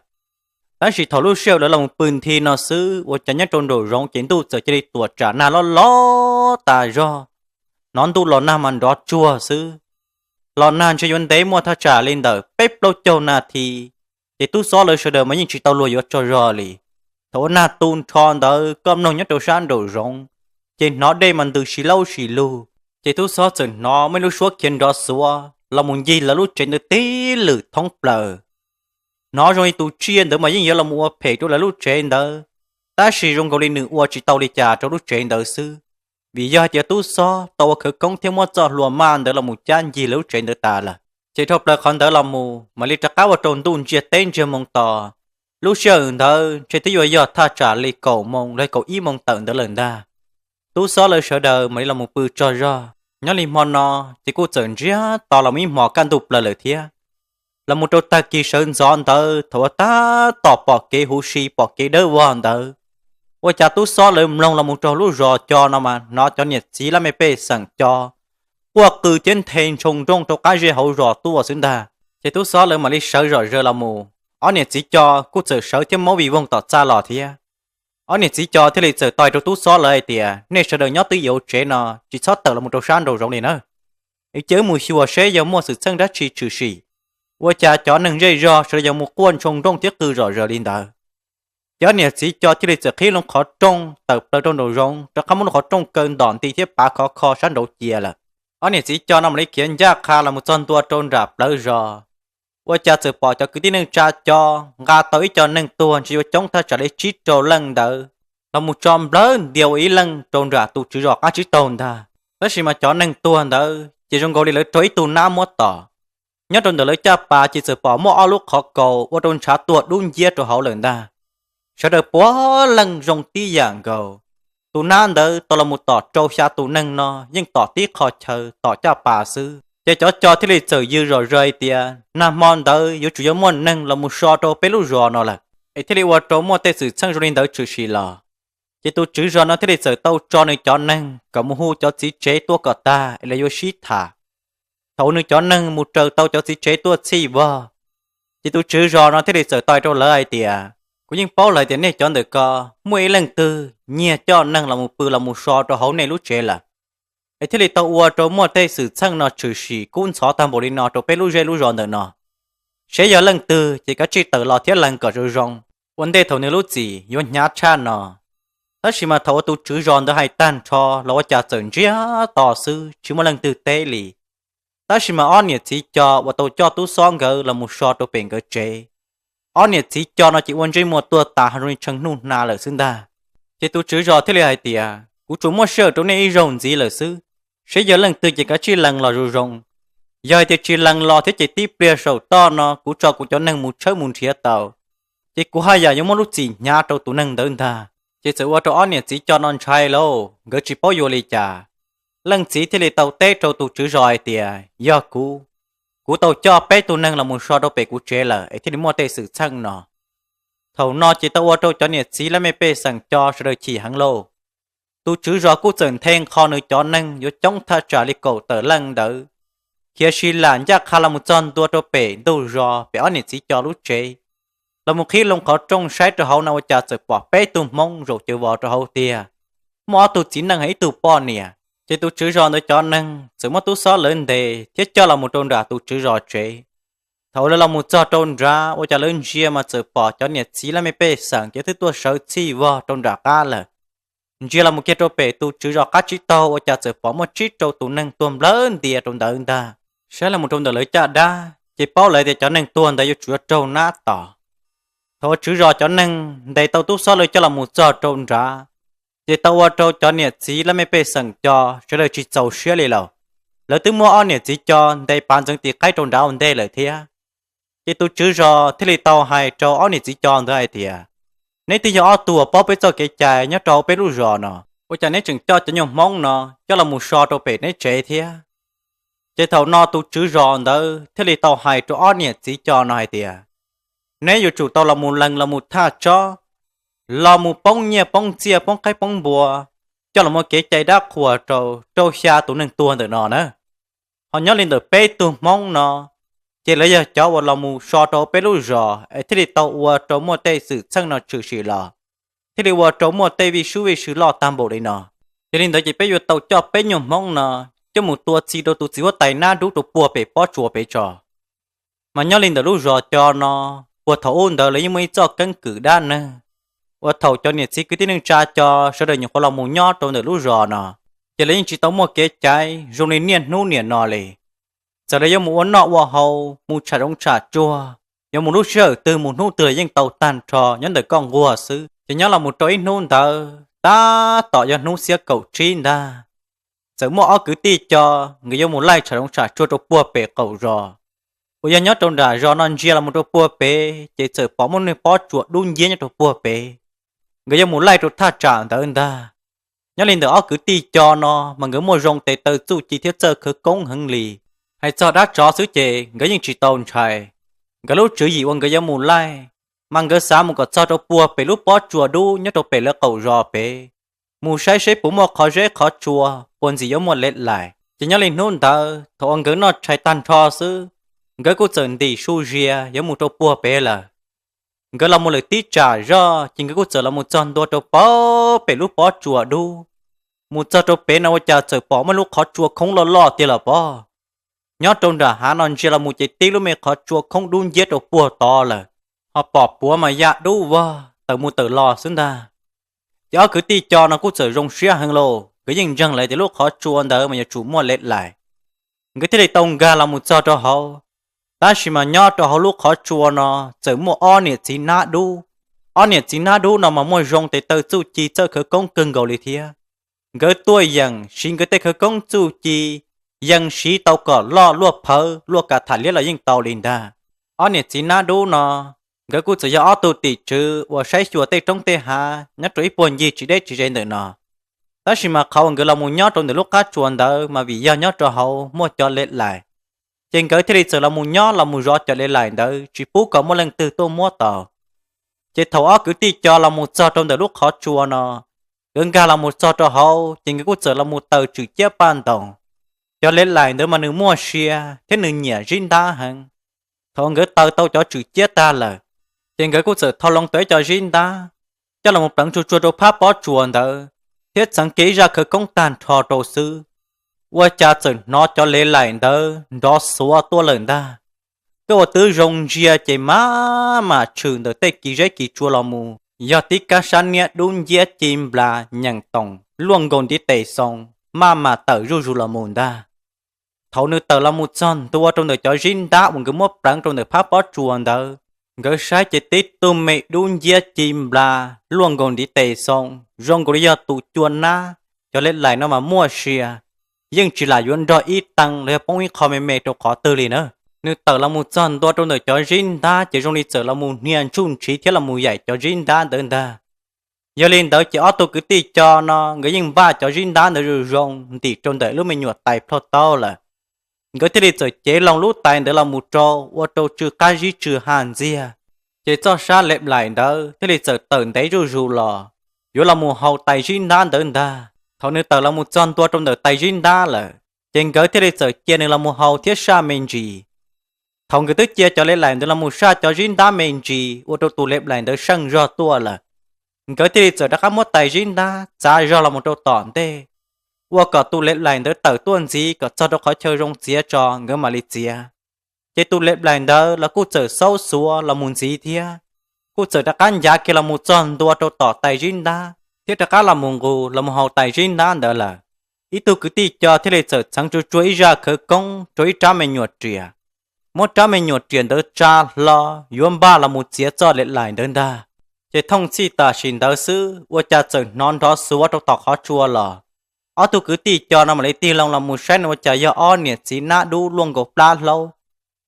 Tab sis thaum lub sij hawm lawv los mus pw nthi no xwb ua cas nyob rau nraum zoov ces ntuj txawm cia li tuam tsam nag loj loj tas zog, hnov ntuj los nag mas nrov tsuag xwb. Los nag ntshe yuav ntev muaj thaj tsam li ntawm peb plaub caug nas this, ces tub xob lawv sawv daws mas yeej tsis tau luag yuav tsaug zog li. Thaum uas nag tu nrho ntawd koj mloog nyob rau sab nraum zoov, ces hnov dej mas ntws si laub si lug. Ces tub xob txawm hnov muaj ib lub suab khiav nrov xuav los mus ncig lawv lub tsev ntawd tib lwm thoob plaws. Hnov zoo li tus tsiaj ntawd mas yeej yuav los mus ua phem rau lawv lub tsev ntawd, tab sis zoo nkaus li nws ua tsis tau li cas rau lub tsev ntawd xwb, vim yog hais tias tub xob tau ua khawv koob thiab muab txoj hlua maj ntawd los mus cab ncig lawv lub tsev ntawd tas lawm. Ces dhau plaws qhov ntawd los mus mam li rov qab ua rau ntuj ntsiag teb ntsiag moo tos. Lub sij hawm ntawd ntshe twb yuav yog thaj tsam li kaum moos los kaum ib moos tawm ntawd lawm ntag. Tub xob lawv sawv daws mam li los mus pw tsaug zog. Nyob li hmo no ces kuj txawm ntsiag to los mus ib hmos kaj ntug plaws lawm thiab. Los mus rau tag kis sawv ntxov ntawd thaum uas tab tom pom kev huv si pom kev dawb vog ntawd, ua cas tub xob lawv mloog los mus rau lub zos co no mas hnov cov niam txiv laj mej pej xeem co quaj qw thiab nthe ntshoo nrooj rau qab zej hauv zos tuaj xwb ntag. Ces tub xob lawv mam li sawv zom zaws los mus, ob niam txiv co kuj txawm sawv thiab maub vij voog tom txaj los thiab. Ob niam txiv co thiaj li txawm tau hais rau tub xob lawv hais tias, nej sawv daws nyob twj ywm hauv tsev no tsis txhob tawm los mus rau sab nraum zoov li na. Es cia wb mus xyuas seb yog muaj xwm txheej dab tsi tshwm sim, ua cas cov neeg zej zog sawv daws yuav mus quaj ntshoo nrooj thiab qw zom zaws li ntawd. Ces ob niam txiv co thiaj li txawm qhib loo qhov rooj tawm plaws rau nraum zoov rov qab muab lub qhov rooj kaw ntom nti thiab pav khov kho sab nraud cia lawm. Ob niam txiv co no mam li khiav ncaj qha los mus txog ntua rau nram plawv zos, ua cas txawm pom cov kwv tij neej tsa co nqa tau ib co neeg tuag ntshe yuav coob thaj tsam li tsib rau leej ntawd los mus tso nplawg ntia ua ib leej rau nram tus tswv zos qab tsib taug ntag. Tab sis mas cov neeg tuag ntawd ces zoo nkaus li lawv raug ib tug nab muab tom. Nyob rau ntawm lawv caj pas ces txawm pom muaj ob lub qhov kaus ua rau ntshav tuag dub nciab rau hauv lawm ntag. Sawv daws puav leej zoo tib yam nkaus. Tus nab ntawd tau los mus tom rau xya tus neeg no yeej tom tib qho chaw tom caj pas xwb. Ces cov co thiaj li txawm yws zom zaws tias nag hmo ntawd yuav tsum yuav muaj neeg los mus so rau peb lub zos no lawm, es thiaj li ua rau muaj tej xwm txheej zoo li ntawd tshwm sim los. Ces tus tswv zos no thiaj li txawm tau tso nws cov neeg kom mus hu cov txiv tsev tuaj kom tag es lawv yuav sib tham. Thaum uas nws cov neeg mus raws tau cov txiv tsev tuaj txhij vog, ces tus tswv zos no thiaj li txawm tau hais rau lawv hais tias, kuv yeej paub lawm tias nej cov ntawm ko muaj ib leej twg nyiag coj neeg los mus pw los mus so rau hauv nej lub tsev lawm, es thiaj li tau ua rau muaj tej xwm txheej no tshwm sim kub ntxhov tag npaum li no rau peb lub zej lub zos ntawm no. Seb yog leej twg ces kav tsij tawm los thiab lees kom zoo zoo, ua ntej thaum nws lub txim yuav hnyav tshaj no. Tab sis mas thaum uas tus tswv zos ntawd hais tag nrho los ua cas txawm ntsiag to xwb tsis muaj leej twg teb li. Tab sis mas ob niam txiv co uas tau coj tub xob nkawd los mus so rau pem nkawd tsev, ob niam txiv co no ces ua ntsej muag tuag tas ho zoo li tshee hnub hna lawm xwb ntag. Ces tus tswv zos thiaj li hais tias, kuv tsuas muaj sij hawm rau nej ib zaug ntxiv lawm xwb, seb yog leej twg ces kav tsij lees los zoo zoo. Yog hais tias tsis lees los thiab ces tib pliag saum toj no kuv tso kuv cov neeg mus tshawb mus nrhiav tau, ces kuv haj yam yuav muaj lub txim hnyav rau tus neeg ntawd ntag. Ces txawm ua rau ob niam txiv co no ntshai lauj, nkawd tsis paub yuav li cas. Leej txiv thiaj li tau teb rau tus tswv zos hais tias, Yog kuv, kuv tau coj peb tug neeg los mus so rau pem kuv tsev lawm es thiaj li muaj tej xwm txheej no. Thaum no ces tau ua rau cov niam txiv laj mej pej xeem co sawv daws chim heev lauj. Tus tswv zos kuj txawm nthe nqho nws cov neeg yuav coob thaj tsam li kaum tawm leej ntawd, khiav si lam ncaj qha los mus txog ntua rau pem ntug zos pem ob niam txiv co lub tsev, los mus qhib loo qhov rooj saib rau hauv no ua cas txawm pom peb tug hmoob zaum caws vos rau hauv tiag, muaj ob tug txiv neej hos ib tug poj niam. Ces tus tswv zos ntawd cov neeg txawm muab tub xob lawv ntes thiab coj los mus rau nram tus tswv zos tsev. Thaum lawv los mus txog rau nrad ua cas lawv ntsia mas txawm pom cov niam txiv laj mej pej xeem ces twb tuaj sawv txhij vog rau nram qab lawm. Ntsia los mus kiag rau pem tus tswv zos qab tsib taug ua cas txawm pom muaj tsib rau tus neeg tuag nplawg ntia rau ntawd ntag. Saib los mus rau ntawm lawv caj dab ces paub lawv tias cov neeg tuag ntawd yuav tsum yuav raug nab tom. Thaum uas tswv zos cov neeg ntes tau tub xob lawv coj los mus txog rau nrad, ces tau ua rau cov niam txiv laj mej pej xeem co sawv daws tsis txaus siab li lawm. Lawv twb muab ob niam txiv co ntes pav ntxeev tis qaib rau nrad ua ntej lawm thiab. Ces tus tswv zos thiaj li tau hais rau ob niam txiv co ntawd hais tias, Neb twb yog ob tug uas paub peb txoj kev cai nyob rau hauv peb lub zos no, ua cas neb tseem coj cov nyuag hmoob no coj los mus so rau pem neb tsev thiab? Ces thaum no tus tswv zos ntawd thiaj li tau hais rau ob niam txiv co no hais tias, Neb yuav tsum tau los mus lees los mus thaj tsob, los mus poob nyiaj poob txiaj poob qaib poob npua, coj los muaj kev cai dab qhuas rau rau xya tus neeg tuag ntawm no na. Ho nyob li ntawm peb tug hmoob no, ces lawv yog cov uas los mus so rau peb lub zos es thiaj li tau ua rau muaj tej xwm txheej no tshwm sim los, thiaj li ua rau muaj tej vij sub vij sw loj tag npaum li no. Yog li ntawd ces peb yuav tau coj peb nyuag hmoob no coj mus tua txi rau tus txiv huab tais nab dub rau puag pem pob tsuas pem tso. Mas nyob li ntawm lub zos co no, puag thaum ub ntawd lawv yeej muaj ib txoj keeb kwm dab neeg, uas thaum cov niam txiv kwv tij neej tsa co sawv daws nyuam qhuav los mus nyob rau ntawm lub zos no, ces lawv yeej tsis tau muaj kev cai zoo li niaj hnub niam no li. Txawm lawv yuav mus ua noj ua haus, mus tsham zoov tsham tsuag, yuav mus lub sij hawm twg mus hnub twg los yeej tau tag nrho nyob ntawm koj nquag xwb. Ces nyob los mus rau ib hnub ntawd tab tom yog hnub xiab kaum tsib ntag, txawm muaj ob kwv tij co, nkawd yuav mus laij tsham zoov tsham tsuag rau puag pem qaum zos, uas yog nyob rau nram zos no ntsia los mus rau puag pem ces txawm pom muaj niag pob tsuas dub nciab nyob rau puag pem. Nkawd yuav mus laij rau thaj tsam ntawd ntag. Nyob li ntawm ob kwv tij co no mas nkawd muaj zoo tes taw txuj ci thiab txawj khawv koob heev li. Hais txog dab tsov xwb ces nkawd yeej tsis tau ntshai. Nkawd lub tswv yim uas nkawd yuav mus laij, mas nkawd xav mus kom txog rau puag pem lub pob tsuas dub nyob rau pem lawv qaum zos pem, mus saib seb puas muaj qhov zeb qhov tsua, puas ntxim yuav muaj lev laim. Ces nyob li hnub ntawd thaum uas nkawd noj tshais tag nrho xwb, nkawd kuj txawm ntim su zias yuav mus rau puag pem lawm. Nkawd los mus lawm tib tsam zoj ces nkawd kuj txawm los mus txog ntua rau puag pem lub pob tsuas dub. Mus txog rau pem no ua cas txawm pom muaj lub qhov tsua khoob loj loj tiag los pob. Nyob rau nram hav no ntsia los mus ces tib lub me qhov tsua khoob dub nciab rau puag tod lawm, ho pom puav mas ya dub vog tawm mus tawm los xwb ntag. Ces ob kwv tij co no kuj txawm zoo siab heev lauj, nkawd yeej ntseeg lawm tias lub qhov tsua ntawd mas yuav tsum muaj lev laim. Nkawd thiaj li tau nkag los mus txog rau hauv. Tab sis mas nyob rau hauv lub qhov tsua no txawm muaj ob niam txiv nab dub. Ob niam txiv nab dub no mas muaj zoo tes taw txuj ci txawj khawv koob kawg nkaus li thiab. Nkawd tuaj yeem siv nkawd tej khawv koob txuj ci, yees siv tau kom loj luaj phawv luaj kas tham liab los yeej tau li ntag. Ob niam txiv nab dub no, nkawd kuj txawm yog ob tug tim tswv uas saib xyuas tej roob tej hav nyob rau ib puag ncig tsis deb tsis ze ntawm no. Tab sis mas qhov uas nkawd los mus nyob rau ntawm lub qab tsua ntawd mas vim yog nyob rau hauv muaj cov lev laim, ces nkawd thiaj li txawm los mus nyob los mus zov cov lev laim ntawd tsis pub kom muaj leej twg tuaj muab tau. Ces thaum ob kwv tij co los mus txog rau ntawm lub qhov tsua no, nkawd nkag los mus txog rau hauv ces nkawd kuj txawm los mus taws tswm ciab paj ntoos. Cov lev laim ntawd mas nws muaj sia thiab nws nyiam zib ntab heev. Thaum nkawd taws tau cov tswm ciab tag lawm, ces nkawd kuj txawm thau loo tau ib co zib ntab, coj los mus pleev tsuag tsuag rau phab pob tsuas ntawd, thiab txeev kiag ib zaj khawv koob tag nrho rau xwb, ua cas txawm hnov cov lev laim ntawd nrov xuav tuaj lawm ntag. Koj ua twb zoo ntsia ces maj mam tshwm ntawm tej kis zeb kis tsua los mus yog tib kab sab niab dub nciab ci nplas nyeem toom luaj nkaus ntiv tes xoo, maj mam tawm zuj zus los mus ntag. Thaum nws tawm los mus txog ntua rau ntawm cov zib ntab uas nkawd muab pleev rau ntawm phab pob tsuas ntawd, nkawd saib ces tib tug me dub nciab ci nplas luaj nkaus ntiv tes xoo, zoo nkaus li yog tus cua nab. Cov lev laim no mas muaj sia, yeej tsis lam yuav nrog ib tee los yog poob ib qho me me rau qhov twg li na. Nws tawm los mus txog ntua rau ntawm cov zib ntab ces zoo li txawm los mus hnia ntsuj ntshiv thiab los mus yaim cov zib ntab ntawd ntag. Yog li ntawd ces ob tug kwv tij Co no nkawd yeej npaj cov zib ntab ntawd zoo zoo ntim rau ntawm lub me nyuam tais plho taub lawm. Nkawd thiaj li txawm cev loo lub tais ntawd los mus rau ua rau tsw qab zib tsw ha ntxiag. Ces txoj sab Lev Lais ntawd thiaj li txawm tawm ntev zuj zus los yuav los mus haus tais zib ntab ntawd ntag. Thaum nws tawm los mus txog ntua rau ntawm tais zib ntab lawm, ces nkawd thiaj li txawm cia nws los mus haus thiab saj me ntsis. Thaum nkawd twb cia cov Lev Lais ntawd los mus saj cov zib ntab me ntsis ua rau tus Lev Lais ntawd seej zog tuaj lawm, nkawd thiaj li txawm rov qab muab tais zib ntab txav zog los mus rau tom ntej, ua kom tus Lev Lais ntawd tawm tuaj ntxiv kom txog rau qhov chaw zoo txiav tso nkawd mam li txiav. Ces tus Lev Lais ntawd los kuj txawm xaub xuav los mus ntxiv thiab, kuj txawm rov qab ncav kiag los mus txog ntua rau tom tais zib ntab thiab rov qab los mus nqus los mus haus tais zib ntab ntawd lawm. Ib tug kwv tij Co thiaj li txawm txheev tsuag tsuag ib zaj khawv koob rau ib rab me nyuam riam, muab rab me nyuam riam ntawd tsa hlo yuav npaj los mus txiav txoj Lev Lais ntawd ntag. Ces thooj txhij tam sim ntawd xwb ua cas txawm hnov nrov xuav rau tom qhov tsua los. Ob tug kwv tij Co no mam li tig loo los mus saib no ua cas yog ob niam txiv nab dub luaj nkaus plab hlaub,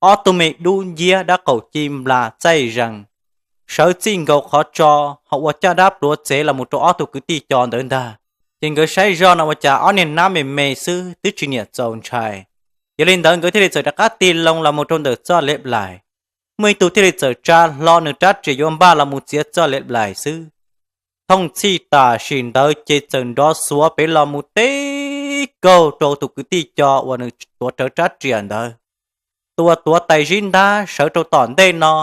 ob tug me dub nciab dab qaum ci nplas txaij zees, sawv txij nkaus qhov tso, ho ua caj dab pluav txev los mus rau ob tug kwv tij Co ntawd ntag. Ces nkawd saib zoj no ua cas ob niag nab me me xwb twb tsis niam txaus ntshai. Yog li ntawd nkawd thiaj li txawm rov qab tig loo los mus rau ntawm txoj Lev Lais. Muaj ib tug thiaj li txawm tsa hlo nws rab riam yuav npaj los mus txiav txoj Lev Lais xwb. Thooj txhij tam sim ntawd ces txawm nrov xuav pem los mus tib kaug rau tus kwv tij Co uas nws tuav rawv rab riam ntawd. Tus uas tuav tais zib ntab sawv rau tom ntej no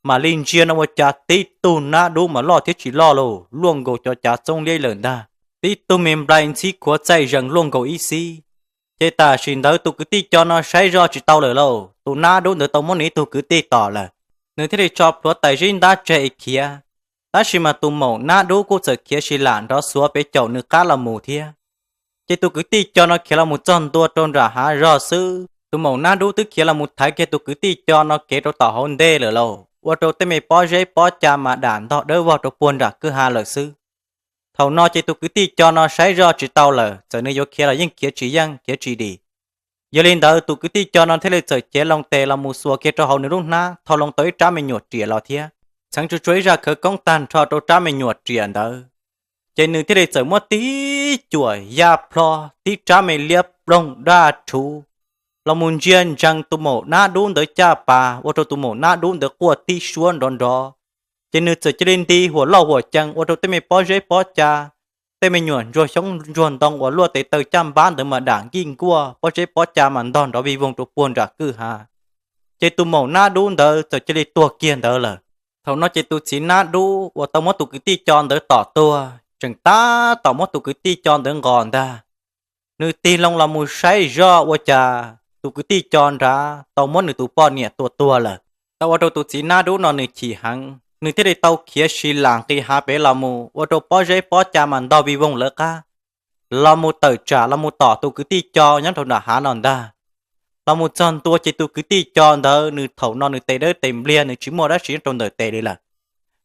mam li ntsia no ua cas tib tug nab dub mas loj thiab tsis loj lauj, luaj nkaus cov cav txoob liab lawm ntag. Tib tug me nplai ntxhib khuav txaij zees luaj nkaus ib xib. Ces tam sim ntawd tus kwv tij Co no saib zoj tsis tau lawm lauj, tus nab dub ntawd tau muab nws ib tug kwv tij tom lawm. Nws thiaj li tso plhuav tais zib ntab tseg es khiav. Tab sis mas tus maum nab dub kuj txawm khiav si lam nrov xuav pem caum nws qab los mus thiab. Ces tus kwv tij Co no khiav los mus txog ntua rau nram hav zog xwb, tus maum nab dub twb khiav los mus thaiv kiag tus kwv tij Co no kev rau tom hauv ntej lawm lauj, ua rau tej me pob zeb pob ca mas dam ntog dawb vog rau puag nram kwj ha lawm xwb. Thaum no ces tus kwv tij Co no saib zoj tsis tau lawm, txawm nws yuav khiav los yeej khiav tsis yeej khiav tsis dim. Yog li ntawd tus kwv tij Co no thiaj li txawm cev loo tes los mus xuas kiag rau hauv nws lub hnab, thau loo tau ib rab me nyuam riam los thiab, txheev tsuag tsuag ib zaj khawv koob tag nrho rau rab me nyuam riam ntawd. Ces nws thiaj li txawm muab tib cuam yaj plho, tib rab me liab ploog daj rhuv los mus ntsia ntsees tus maum nab dub ntawd caj pas, ua rau tus maum nab dub ntawd quaj tib suab nrov nrov. Ces nws txawm cia li nti huam loj huam cees ua rau tej me pob zeb pob ca, tej me nyuam ntsuag xyoob ntsuag ntoo uas luaj tes taw caj npab ntawd mas dam nkij nkuaj, pob zeb pob ca mas ntog nrov vij voog rau puag nram kwj ha. Ces tus maum nab dub ntawd txawm cia li tuag kiag ntawd lawm. Thaum no ces tus txiv nab dub uas tau muab tus kwv tij Co ntawd tom tuag tseem tab tom muab tus kwv tij Co ntawd nqos ntag. Nws tig loo los mus saib zoj ua cas tus kwv tij Co nrad tau muab nws tus poj niam tua tuag lawm. Tau ua rau tus txiv nab dub no nws chim heev, nws thiaj li tau khiav si lam nqis hav pem los mus ua rau pob zeb pob ca mas ntog vij voog lawv qab, los mus tawm tsam los mus tom tus kwv tij Co nyob rau nram hav no ntag. Los mus txog ntua ces tus kwv tij Co ntawd nws thaum no nws tes dawb tes npliag, nws tsis muaj dab tsi nyob rau ntawm tes li lawm.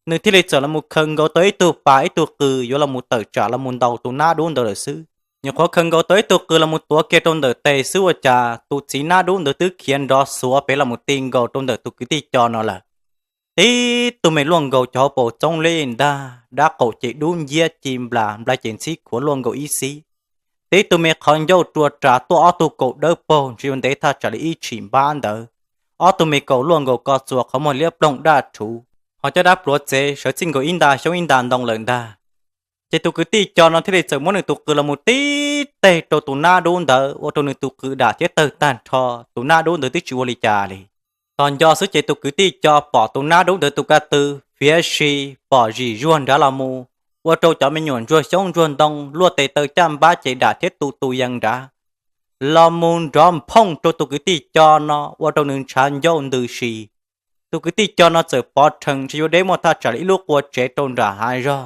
Nws thiaj li txawm los mus khaws nkaus tau ib tug pas ib tug qws yuav los mus tawm tsam los mus ntaus tus nab dub ntawd lawm xwb. Nyuam qhuav khaws nkaus tau ib tug qws los mus tuav kiag rau ntawm tes xwb ua cas tus txiv nab dub ntawd twb khiav nrov xuav pem los mus ti nkaus rau ntawm tus kwv tij Co no lawm. Tib tug me luaj nkaus cov hauv paus txoob liab ntag, dab qaum ces dub nciab ci nplas, nplai ces ntxhib khuav luaj nkaus ib xib. Tib tug me qhov ncauj rua ras tuaj ob tug kaus dawb paug ntshe yuav ntev thaj tsam li ib tshim npab ntawd, ob tug me kaus luaj nkaus ko txuas qhov muag liab ploog daj rhuv, ho caj dab pluav txev sawv txij nkaus ib nta xyoob ib nta ntoo lawm ntag. Ces tus kwv tij Co no thiaj li txawm muab nws tus qws los mus tib teg rau tus nab dub ntawd ua rau nws tus qws dam thiab tawg tag nrho, tus nab dub ntawd twb tsis ua li cas li. Tos nco xwb ces tus kwv tij Co pom tus nab dub ntawd tus ka tw fiav si pom zim zuag nrad los mus, ua rau cov me nyuam ntsuag xyoob ntsuag ntoo luaj tes taw caj npab ces dam thiab tu tu yees nrad, los mus nrov nphooj rau tus kwv tij Co no ua rau nws ntshav ncauj ntws si. Tus kwv tij Co no txawm pov rhees ntshe yuav deb muaj thaj tsam li ib lub qua tsev rau nram hav zog.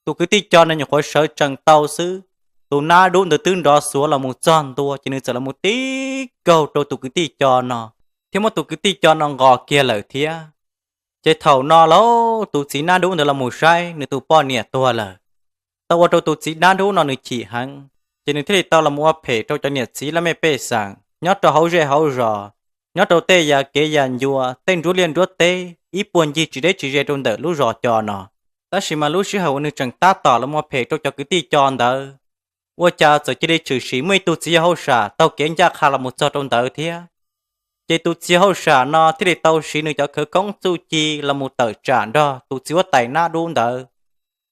Tus kwv tij Co no nyuam qhuav sawv tsees tau xwb, tus nab dub ntawd twb nrov xuav los mus txog ntua ces nws txawm los mus tib kaug rau tus kwv tij Co no, thiab muab tus kwv tij Co no nqos kiag lawm thiab. Ces thaum no lauj, tus txiv nab dub ntawd los mus saib nws tus poj niam tuag lawm. Tau ua rau tus txiv nab dub no nws chim heev, Ces nws thiaj li tau los mus ua phem rau cov niam txiv laj mej pej xeem nyob rau hauv zej hauv zos, nyob rau tej yam kev yam ncua, tej nruab liaj nruab teb ib puag ncig tsis deb tsis ze rau ntawm lub zos Co no. Tab sis mas lub sij hawm uas nws tseem tab tom los mus ua phem rau cov kwv tij Co ntawd, ua cas txawm cia li tshwm sim muaj ib tug txiv yawg hauj sam taug kev ncaj qha los mus txog rau ntawd thiab. Ces tus txiv yawg hauj sam no thiaj li tau siv nws cov khawv koob txuj ci los mus tawm tsam nrog tus txiv huab tais nab dub ntawd.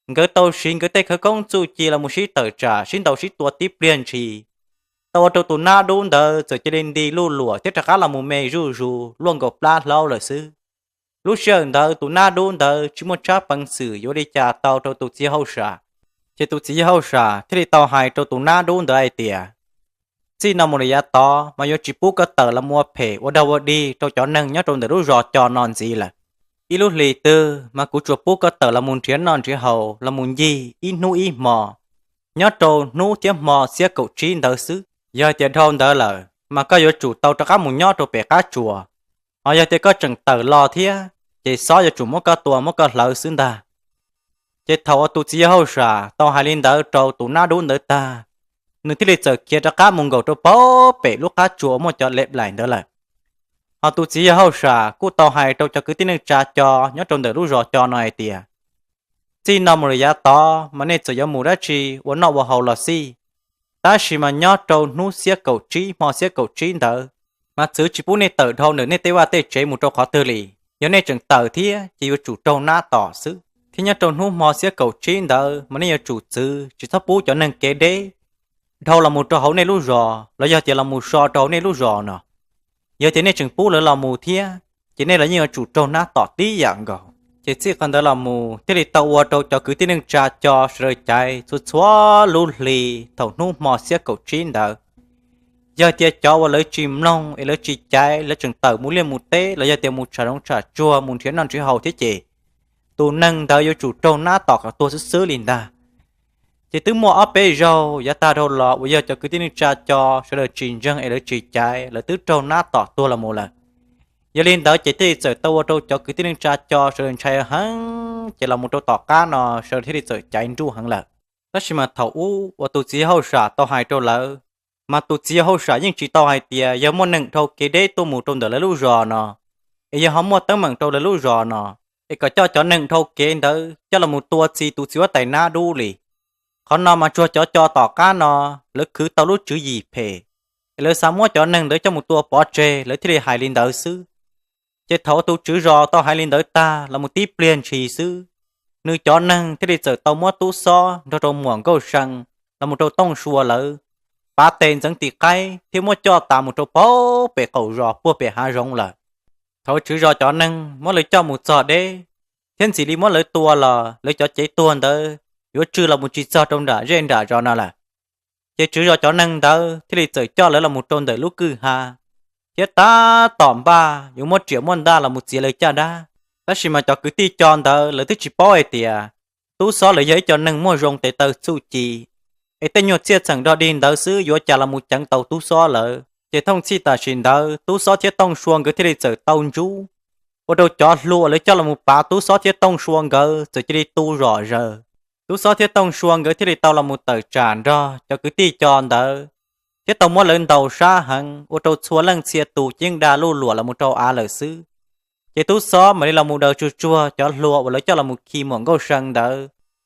Nkawd tau siv nkawd tej khawv koob txuj ci los mus sib tawm tsam sib ntaus sib tua tib pliag ntshis, tau ua rau tus nab dub ntawd txawm cia li nti luj luam thiab rov qab los mus me zuj zus luaj nkaus plab hlaub lawm xwb. Lub sij hawm ntawd tus nab dub ntawd tsis muaj tshab peev xwm yuav li cas tau rau tus txiv yawg hauj sam. Ces tus txiv yawg hauj sam thiaj li tau hais rau tus nab dub ntawd hais tias, txij no mus lawm yav tod mas yuav tsis pub koj tawm los mus ua phem ua dog ua dig rau cov neeg nyob rau ntawm lub zos Co no ntxiv lawm. Ib lub hlis twg mas kuv tsuas pub koj tawm los mus nrhiav noj nrhiav haus los mus ncig ib hnub ib hmo, nyob rau hnub thiab hmo xiab kaum tsib ntawd xwb. Yog hais tias dhau ntawd lawm mas koj yuav tsum tau rov qab mus nyob rau pem qab tsuas. Ho yog tias koj tseem tawm los thiab, ces xob yuav tsum muab koj tua muab koj hlawv xwb ntag. Ces thaum uas tus txiv yawg hauj sam tau hais li ntawd rau tus nab dub ntawd tag, nws thiaj li txawm khiav rov qab mus nkaum rau pem lub qab tsuas uas muaj cov lev laim ntawd lawm. Ho tus txiv yawg hauj sam kuj tau hais rau cov kwv tij neej tsa Co nyob rau ntawm lub zos Co no hais tias, txij no mus lawm yav tod mas nej txawm yuav mus dab tsi ua noj ua haus los xij, tab sis mas nyob rau hnub xiab kaum tsib hmo xiab kaum tsib ntawd, mas txwv tsis pub nej tawm dhau ntawm nej tej vaj tej tsev mus rau qhov twg li. Yog nej tseem tawm thiab ces yuav tsum raug nab tom xwb. Thiab nyob rau hnub hmo xiab kaum tsib ntawd mas nej yuav tsum txwv tsis txhob pub cov neeg kev deb dhau los mus rau hauv nej lub zos los yog tias los mus so rau hauv nej lub zos no. Yog tias nej tseem pub lawv los mus thiab, ces nej los yeej yuav tsum raug nab tom tib yam nkaus. Ces txij qhov ntawd los mus thiaj li tau ua rau cov kwv tij neej tsa Co sawv daws caiv txhua txhua lub hli thaum hnub hmo xiab kaum tsib ntawd. Yog tias cov uas lawv tsis mloog es lawv tsis caiv, lawv tseem tawm mus liaj mus teb los yog tias mus tsham zoov tsham tsuag mus nrhiav noj nrhiav haus thiab ces, tus neeg ntawd yuav tsum raug nab tom kom tuag xwb xwb li ntag. Ces twb muaj ob peb zaug yav tag dhau los uas yog cov kwv tij neej tsa Co sawv daws tsis ntseeg es lawv tsis caiv, lawv twb raug nab tom tuag los mus lawm. Yog li ntawd ces thiaj li txawm tau ua rau cov kwv tij neej tsa Co sawv daws ntshai heev, ces los mus rau tom qab no sawv daws thiaj li txawm caiv nruj heev lawm. Tab sis mas thaum ub uas tus txiv hauj sam tau hais rau lawv, mas tus txiv hauj sam yeej tsis tau hais tias yog muaj neeg dhau kev deb tuaj mus rau ntawm lawv lub zos no, es yog ho muaj teeb meem rau lawv lub zos no, es kom coj cov neeg dhau kev ntawd coj los mus tua txi tus txiv huab tais nab dub li. Qhov no mas tsuas cov Co tom qab no lawv khwv tau lub tswv yim phem, es lawv xav muab cov neeg ntawd coj mus tua pov tseg lawv thiaj li hais li ntawd xwb. Ces thaum tus tswv zos tau hais li ntawd tag los mus tib pliag ntshis xwb, nws cov neeg thiaj li txawm tau muab Tub Xob nrog rau Muam Nkauj See los mus rau Tooj Sua lawv pav tes ntxeev tis qaib thiab muab coj tas mus rau pem qaum zos puag pem hav zoov lawm. Thaum tswv zos cov neeg muab lawv coj mus txog deb, thiab ntxim li muab lawv tua los lawv cov cev tuag ntawd yuav tswj los mus tsis txog rau nram zej nram zos no lawm. Ces tswv zos cov neeg ntawd thiaj li txawm coj lawv los mus rau ntawm lub kwj ha, thiab tab tom npaj yuav muab riam muab ntaj los mus txiav lawv caj dab. Tab sis mas cov kwv tij Co ntawd lawv twb tsis paub hais tias Tub Xob lawv yog ib co neeg muaj zoo tes taw txuj ci, es tej nyuag txhiaj txheem dog dig ntawd xwb yuav cas los mus ceev tau Tub Xob lawv. Ces thooj txhij tam sim ntawd Tub Xob thiab Tooj Sua nkawd thiaj li txawm tau ntsub, ua rau cov hluas uas lawv coj los mus pav Tub Xob thiab Tooj Sua nkawd txawm cia li tu zom zaws. Tub Xob thiab Tooj Sua nkawd thiaj li tau los mus tawm tsam nrog cov kwv tij Co ntawd, thiab tau muab lawv ntaus sab heev ua rau txhua leej txhia tus cia li dag luj luam los mus rau av lawm xwb. Ces Tub Xob mam li los mus daws tsuag tsuag cov hluas uas lawv coj los mus khi Muam Nkauj See ntawd,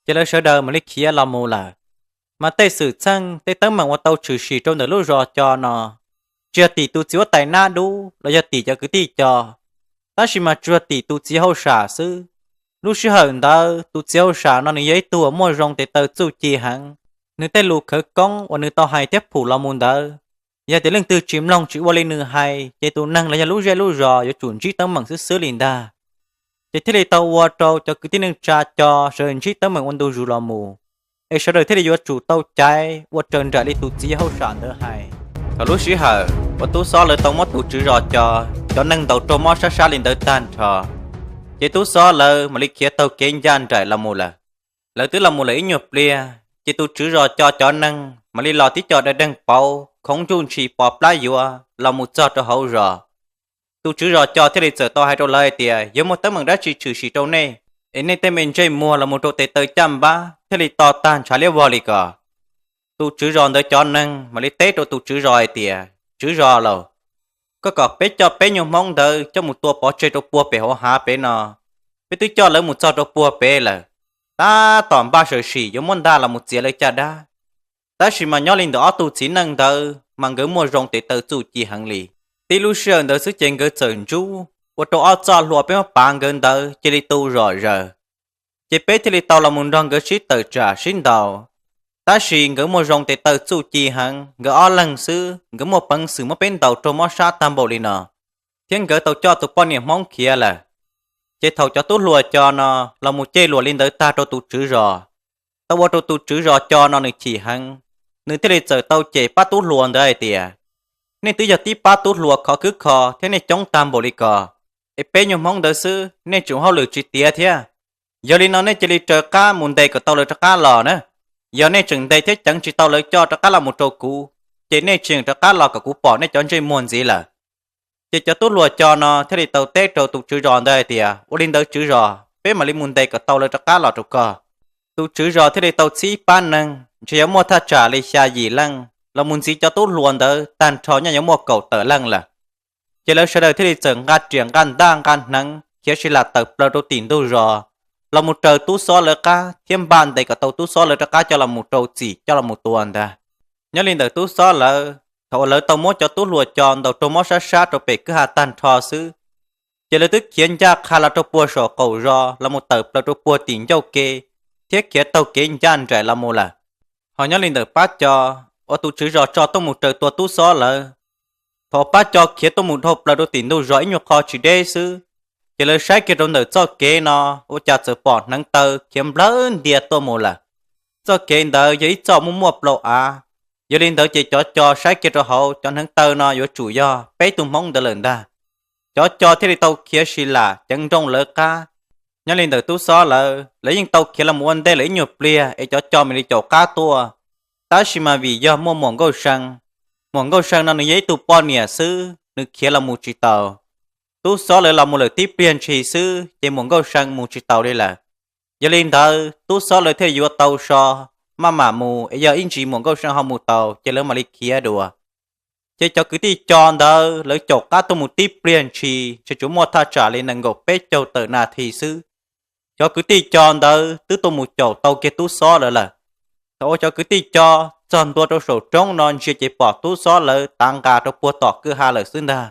ces lawv sawv daws mam li khiav los mus lawm. Mas tej xwm txheej tej teeb meem uas tau tshwm sim rau ntawm lub zos Co no, tsis yog tim tus txiv huab tais nab dub los yog tim cov kwv tij Co, tab sis mas tsuas yog tim tus txiv hauj sam xwb. Lub sij hawm ntawd tus txiv hauj sam no nws yog ib tug uas muaj zoo tes taw txuj ci heev, nws tej lus khawv koob uas nws tau hais thiab phum los mus ntawd, yog tias leej twg tsis mloog tsis ua li nws hais ces tus neeg los yog lub zej lub zos yuav tsum ntsib teeb meem xwb xwb li ntag. Ces thiaj li tau ua rau cov kwv tij neej tsa Co sawv daws ntsib teeb meem ua ntu zus los mus, es sawv daws thiaj li yuav tsum tau caiv ua raws nraim li tus txiv hauj sam ntawd hais. Thaum lub sij hawm uas Tub Xob lawv tau muab tus tswv zos Co cov neeg ntaus raug mob sab sab li ntawd tag nrho, ces Tub Xob lawv mam li khiav taug kev ncaj nraim los mus lawm. Lawv twb los mus lawm ib nyuag pliag, ces tus tswv zos Co cov neeg mam li los tib co dawb deeg pauv khoov nruj ntshis pos plab yuav los mus txog rau hauv zos. Tus tswv zos Co thiaj li txawm tau hais rau lawv hais tias, yog muaj teeb meem dab tsi tshwm sim rau nej, es nej tej me ntsej muag los mus rau tes taw caj npab thiaj li to tag ntshav liab vog li ko? Tus tswv zos ntawd cov neeg mam li teb rau tus tswv zos hais tias, Tswv zos lauj, koj kom peb coj peb nyuag hmoob ntawd coj mus tua pov tseg rau puag pem hauv hav pem no, peb twb coj lawv mus txog rau puag pem lawm, tab tom npaj sawm sim yuav muab ntaj los mus txiav lawv caj dab. Tab sis mas nyob li ntawm ob tug txiv neej ntawd mas nkawd muaj zoo tes taw txuj ci heev li. Tib lub sij hawm ntawd xwb ces nkawd txawm ntsub ua rau ob txoj hlua peb muab pav nkawd ntawd cia li tu zom zaws. Ces peb thiaj li tau los mus nrog nkawd sib tawm tsam sib ntaus. Tab sis nkawd muaj zoo tes taw txuj ci heev, nkawd ob leeg xwb nkawd muaj peev xwm muab peb ntaus raug mob sab tag npaum li no, thiab nkawd tau coj tus poj niam hmoob khiav lawm. Ces thaum cov tub hluas co no los mus cej luam li ntawd tag rau tus tswv zos, tau ua rau tus tswv zos co no nws chim heev, nws thiaj li txawm tau cem pab tub hluas ntawd hais tias, Nej twb yog tib pab tub hluas khov khwb kho thiab nej coob tag npaum li ko, es peb nyuag hmoob ntawd xwb nej tseem ua hauj lwm tsis tiav thiab. Yog li no nej cia li raws qab mus ntes kom tau lawv rov qab los na. Yog nej tseem ntes thiab ceev tsis tau lawv coj rov qab los mus rau kuv, ces nej tseem rov qab los kom kuv pom nej cov ntsej muag ntxiv lawm. Ces cov tub hluas co no thiaj li tau teb rau tus tswv zos ntawd hais tias, Ua li ntawd tswv zos, peb mam li mus ntes kom tau lawv rov qab los rau koj. Tus tswv zos thiaj li tau txib pab neeg ntshe yuav muaj thaj tsam li xya yim leej los mus ntxiv cov tub hluas ntawd tag nrho nyob yuav muaj kaum tawm leej lawm. Ces lawv sawv daws thiaj li txawm nqa riam nqa ntaj nqa hneev khiav si lam tawm plaws rau tim ntug zos, los mus raws tub xob lawv qab thiab npaj ntes kom tau tub xob lawv rov qab coj los mus rau txim coj los mus tua ntag. Nyob li ntawm tub xob lawv, thaum uas lawv tau muab cov tub hluas co ntaus raug mob sab sab rau pem kwj ha tag nrho xwb, ces lawv twb khiav ncaj qha los rau puag saum qaum zos los mus tawm plaws rau puag tim ncauj ke, thiab khiav taug kev ncaj nraim los mus lawm. Ho nyob li ntawm pab co uas tus tswv zos tso tuaj mus raws tua tub xob lawv, thaum pab co khiav tuaj mus dhau plaws rau tim ntug zos ib nyuag qho tsis deb xwb, ces lawv saib kiag rau ntawm txoj kev no ua cas txawm pom hneev taw khiav nplawg ntias tuaj mus lawm. Txoj kev ntawd yog ib txoj muaj muaj plaub av, yog li ntawd ces cov co saib kiag rau hauv cov hneev taw no yuav tsum yog peb tug hmoob ntawd lawm ntag. Cov co thiaj li tau khiav si lam ceev nrooj lawv qab. Nyob li ntawm tub xob lawv, lawv yeej tau khiav los mus ua ntej lawm ib nyuag pliag es cov co mam li caum qab tuaj. Tab sis mas vim yog muaj muam Nkauj See, muam Nkauj See no nws yog ib tug poj niam xwb, nws khiav los mus tsis taus. Tub xob lawv los mus lawm tib pliag ntshis xwb ces muam Nkauj See mus tsis taus li lawm. Yog li ntawd tub xob lawv thiaj yuav tau so, maj mam mus es yog ib ntsis muam Nkauj See ho mus taus ces lawv mam li khiav dua. Ces cov kwv tij co ntawd lawv caum qab tuaj mus tib pliag ntshis ntshe tsuas muaj thaj tsam li nees nkaum peb caug tawm nas this xwb, cov kwv tij co ntawd twb tuaj mus caum tau kiag tub xob lawv lawm. Thaum uas cov kwv tij co txog ntua rau saum roob no ntsia ces pom tub xob lawv tav nqa rau puag tom kwj ha lawm xwb ntag.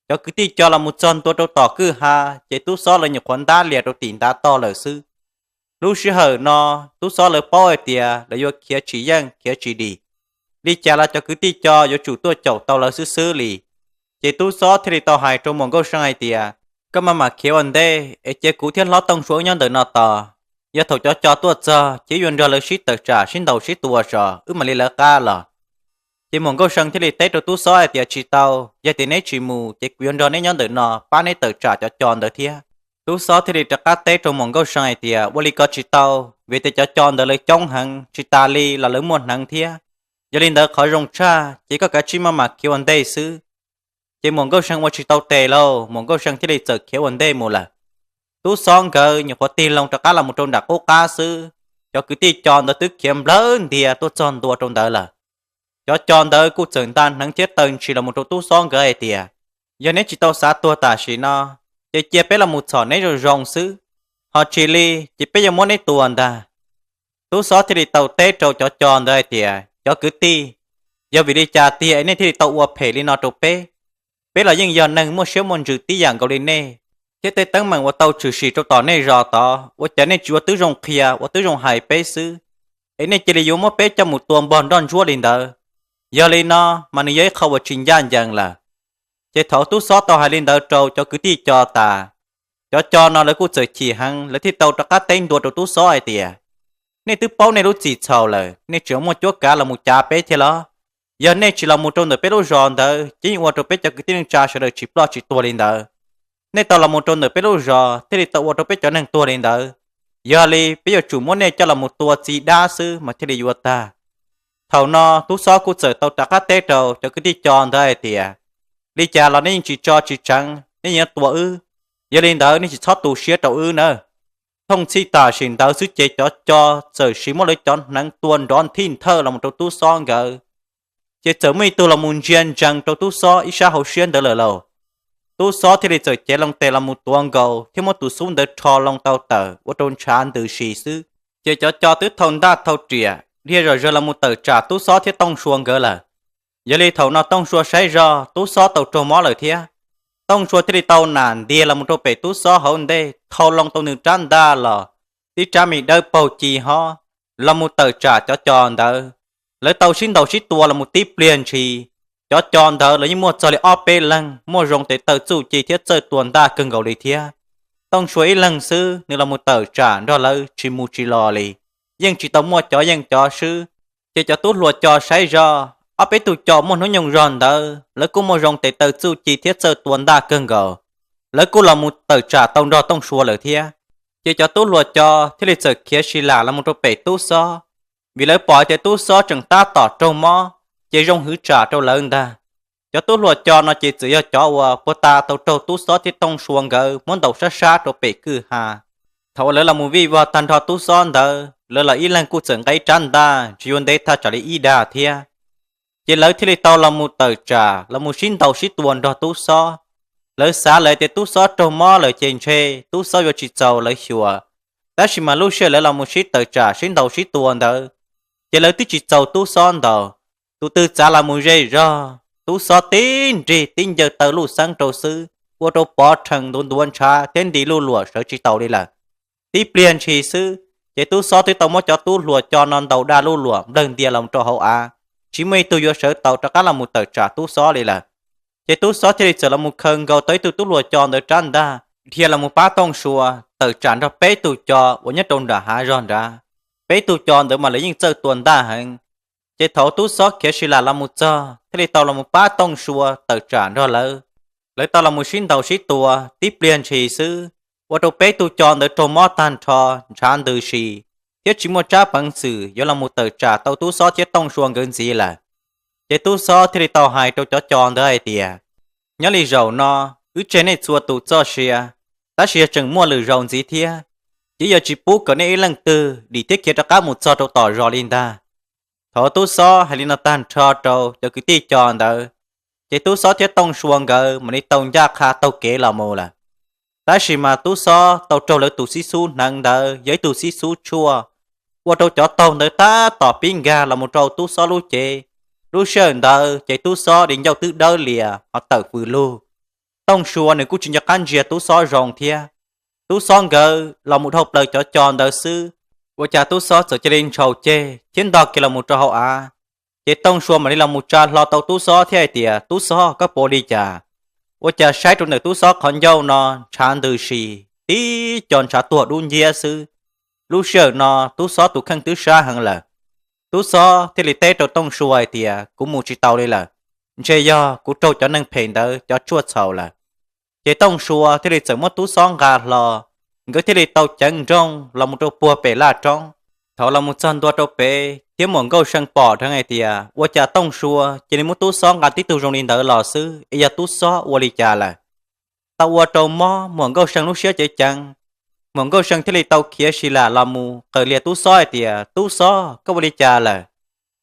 Cov kwv tij co los mus txog ntua rau tom kwj ha, ces tub xob lawv nyuam qhuav ntab lias rau tim ntav toj lawm xwb. Lub sij hawm no tub xob lawv paub hais tias lawv yuav khiav tsis yeej khiav tsis dim, li cas los cov kwv tij co yuav tsum tuaj caum tau lawv xwb xwb li. Ces tub xob thiaj li tau hais rau muam Nkauj See hais tias, Koj maj mam khiav ua ntej es cia kuv thiab hlob Tooj Sua wb nyob ntawm no tos. Yog thaum cov co tuaj txog ces wb yuav nrog lawv sib tawm tsam sib ntaus sib tua zos wb mam li lawv qab los. Ces muam Nkauj See thiaj li teb rau tub xob hais tias, Tsis tau, yog tias neb tsis mus ces kuv yuav nrog neb nyob ntawm no pab neb tawm tsam cov co ntawd thiab. Tub xob thiaj li rov qab teb rau muam Nkauj See hais tias, Ua li ko tsis tau, vim tias cov co ntawd lawv coob heev tsis tas li los lawv muaj hneev thiab. Yog li ntawd qhov zoo tshaj ces koj kav tsij maj mam khiav ua ntej xwb. Ces muam Nkauj See ua tsis tau tes lauj, muam Nkauj See thiaj li txawm khiav ua ntej mus lawm. Tub xob nkawd nyuam qhuav tig loo rov qab los mus rau nram qub qab xwb, cov kwv tij co ntawd twb khiav nplawg ntias tuaj txog ntua rau ntawd lawm. Cov co ntawd kuj txawm nta hneev thiab taw ntshis los mus rau tub xob nkawd hais tias, Yog neb tsis tau xav tuag tam sim no, ces cia peb los mus txhom neb zoo zoo xwb, ho tsis li ces peb yuav muab neb tua ntag. Tub xob thiaj li tau teb rau cov co ntawd hais tias, Cov kwv tij, yog vim li cas tiag es nej thiaj li tau ua phem li no rau peb? Peb los yeej yog neeg muaj siab muaj ntsws tib yam nkaus li nej, thiab tej teeb meem uas tau tshwm sim rau tom nej zos tod ua cas nej tsis ua tib zoo qhia ua tib zoo hais peb xwb, es nej cia li yuav muab peb coj mus tua npog nroj ntsuab li ntawd. Yog li no mas nws yog ib qho uas tsis ncaj ncees lawm. Ces thaum tub xob tau hais li ntawd rau cov kwv tij co tas, cov co no lawv kuj txawm chim heev, lawv thiaj tau rov qab teb ntua rau tub xob hais tias, Nej twb paub nej lub txim txhaum lawm, nej tseem muaj cuab kav los mus cav peb thiab los? Yog nej tsis los mus rau ntawm peb lub zos ntawd ces yeej ua rau peb cov kwv tij neej tsa sawv daws tsis ploj tsis tuag li ntawd. Nej tau los mus rau ntawm peb lub zos thiaj li tau ua rau peb cov neeg tuag li ntawd. Yog li peb yuav tsum muab nej coj los mus tua txi dab xwb mas thiaj li yuav tag. Thaum no tub xob kuj txawm tau rov qab teb rau cov kwv tij co ntawd hais tias, Li cas los nej yeej tsis tso tsis tseev, nej yeej yuav tua wb. Yog li ntawd nej tsis txhob tu siab rau wb nawb. thooj txhij tam sim ntawd xwb ces cov co txawm sis muab lawv cov hneev tua nrov nthij nthawj los mus rau tub xob nkawd. Ces txawm muaj ib tug los mus ntsia ntsees rau tub xob ib sab hauv siab ntawd lawm lauj. Tub xob thiaj li txawm cev loo tes los mus tuav nkaus thiab muab tus xub ntawd rho loo tau tawm ua rau ntshav ntws si xwb. Ces cov co twb thau ntaj thau riam dhia zom zaws los mus tawm tsam tub xob thiab tooj sua nkawd lawm. Yog li thaum no tooj sua saib zog tub xob tau raug mob lawm thiab. Tooj sua thiaj li tau nam ntiag los mus rau pem tub xob hauv ntej thau loo tau nws rab ntaj los, tib rab me dawb paug ci hob, los mus tawm tsam cov co ntawd. Lawv tau sib ntaus sib tua los mus tib pliag ntshis, cov co ntawd lawv yeej muaj txog li ob peb leeg muaj zoo tes taw txuj ci thiab txawj tua ntaj kawg nkaus li thiab. Tooj sua ib leeg xwb nws los mus tawm tsam nrog lawv tsis mus tsis los li, yeej tsis tau muaj cov yeej cov swb. Ces cov tub hluas co saib zog ob peb tug co muaj hnub nyoog zog ntawd lawv kuj muaj zoo tes taw txuj ci thiab txawj tua ntaj kawg nkaus, lawv kuj los mus tawm tsam tau nrog tooj sua lawm thiab. Ces cov tub hluas co thiaj li txawm khiav si lam los mus rau pem tub xob, vim lawv pom hais tias tub xob tseem tab tom raug mob, ces zoo hwv tsam rau lawv ntag. Cov tub hluas co no ces txawm yog cov uas puag ta tau raug tub xob thiab tooj sua nkawd muab ntaus sab sab rau pem kwj ha. Thaum uas lawv los mus vij vog tag nrho tub xob ntawd lawv los ib leeg kuj txawm nqa ib rab ntaj tsis yuav ntev thaj tsam li ib dag thiab. Ces lawv thiaj li tau los mus tawm tsam los mus sib ntaus sib tua nrog tub xob. Lawv xav lawm tias tub xob raug mob lawm ces ntshe tub xob yuav tsis txaus lawv xyuas. Tab sis mas lub sij hawm lawv los mus sib tawm tsam sib ntaus sib tua ntawd, ces lawv twb tsis txaus tub xob ntaus. Tus twg txav los mus ze zog tub xob tib nrig tib ncaws taw luj xeeb rau xwb, ua rau pov rhees ntuav ntuav ntshav thiab nti luj luam sawv tsis taus li lawm. Tib pliag ntshis xwb ces tub xob twb tau muab cov tub hluas co no ntaus dag luj luam nplawg ntia los rau hauv av, tsis muaj ib tug yuav sawv tau rov qab los mus tawm tsam tub xob li lawm. Ces tub xob thiaj li txawm los mus khaws nkaus tau ib tug tub hluas co ntawd rab ntaj dhia los mus pab tooj sua tawm tsam nrog peb tug co uas nyob rau nram hav zog nrad. Peb tug co ntawd mas lawv yeej txawj tua ntaj heev. Ces thaum tub xob khiav si lam los mus txog thiaj li tau los mus pab tooj sua tawm tsam nrog lawv. Lawv tau los mus sib ntaus sib tua tib pliag ntshis xwb, ua rau peb tug co ntawd raug mob tag nrho, ntshav ntws si, thiab tsis muaj tsab peev xwm yuav los mus tawm tsam tau tub xob thiab tooj sua nkawd ntxiv lawm. Ces tub xob thiaj li tau hais rau cov co ntawd hais tias, nyob li zaum no, wb tseg nej txhua tus txoj sia, tab sis yog tseem muaj lwm zaus ntxiv thiab, ces yuav tsis pub kom nej ib leej twg dim thiab khiav rov qab mus txog rau tom zos li ntag. Thaum tub xob hais li no tag nrho rau cov kwv tij co ntawd, ces tub xob thiab tooj sua nkawd mam li tau ncaj qha taug kev los mus lawm. Tab sis mas tub xob tau raug lawv tus xib xub hneev ntawd yog ib tug xib xub tshuaj, ua rau cov taug ntawd tab tom pib nkag los mus rau tub xob lub cev. Lub sij hawm ntawd ces tub xob di ncauj twb dawb lias ho tawm fws lug. Tooj sua nws kuj tsis nco qab ntsia tub xob zoo thiab. Tub xob nkawd los mus dhau plaws cov co ntawd xwb, ua cas tub xob txawm cia li ntshaus ceg thiab ntog kiag los mus rau hauv av. Ces tooj sua mam li los mus tsa hlo tau tub xob thiab hais tias, tub xob, koj puas ua li cas? Ua cas saib rau ntawm tub xob qhov ncauj no ntshav ntws si, tib co ntshav tuag dub nciab xwb. Lub sij hawm no tub xob tus kheej twb sab heev lawm. Tub xob thiaj li teb rau tooj sua hais tias, kuv mus tsis tau li lawm, ntshe yog kuv raug cov neeg phem ntawd cov tshuaj txhaum lawm. Ces tooj sua thiaj li txawm muab tub xob nqa hlo, nkawd thiaj li tau ceev nrooj los mus rau puag pem laj roob. Thaum los mus txog ntua rau pem thiab muam nkauj see pom dheev hais tias, ua cas tooj sua cia li muab tub xob nqa tib tug zoo li ntawd los xwb es yog tub xob ua li cas lawm? Tau ua rau mob muam nkauj see lub siab ceev ceev. Muam nkauj see thiaj li tau khiav si lam los mus qaws lias tub xob hais tias, tub xob, koj ua li cas lawm?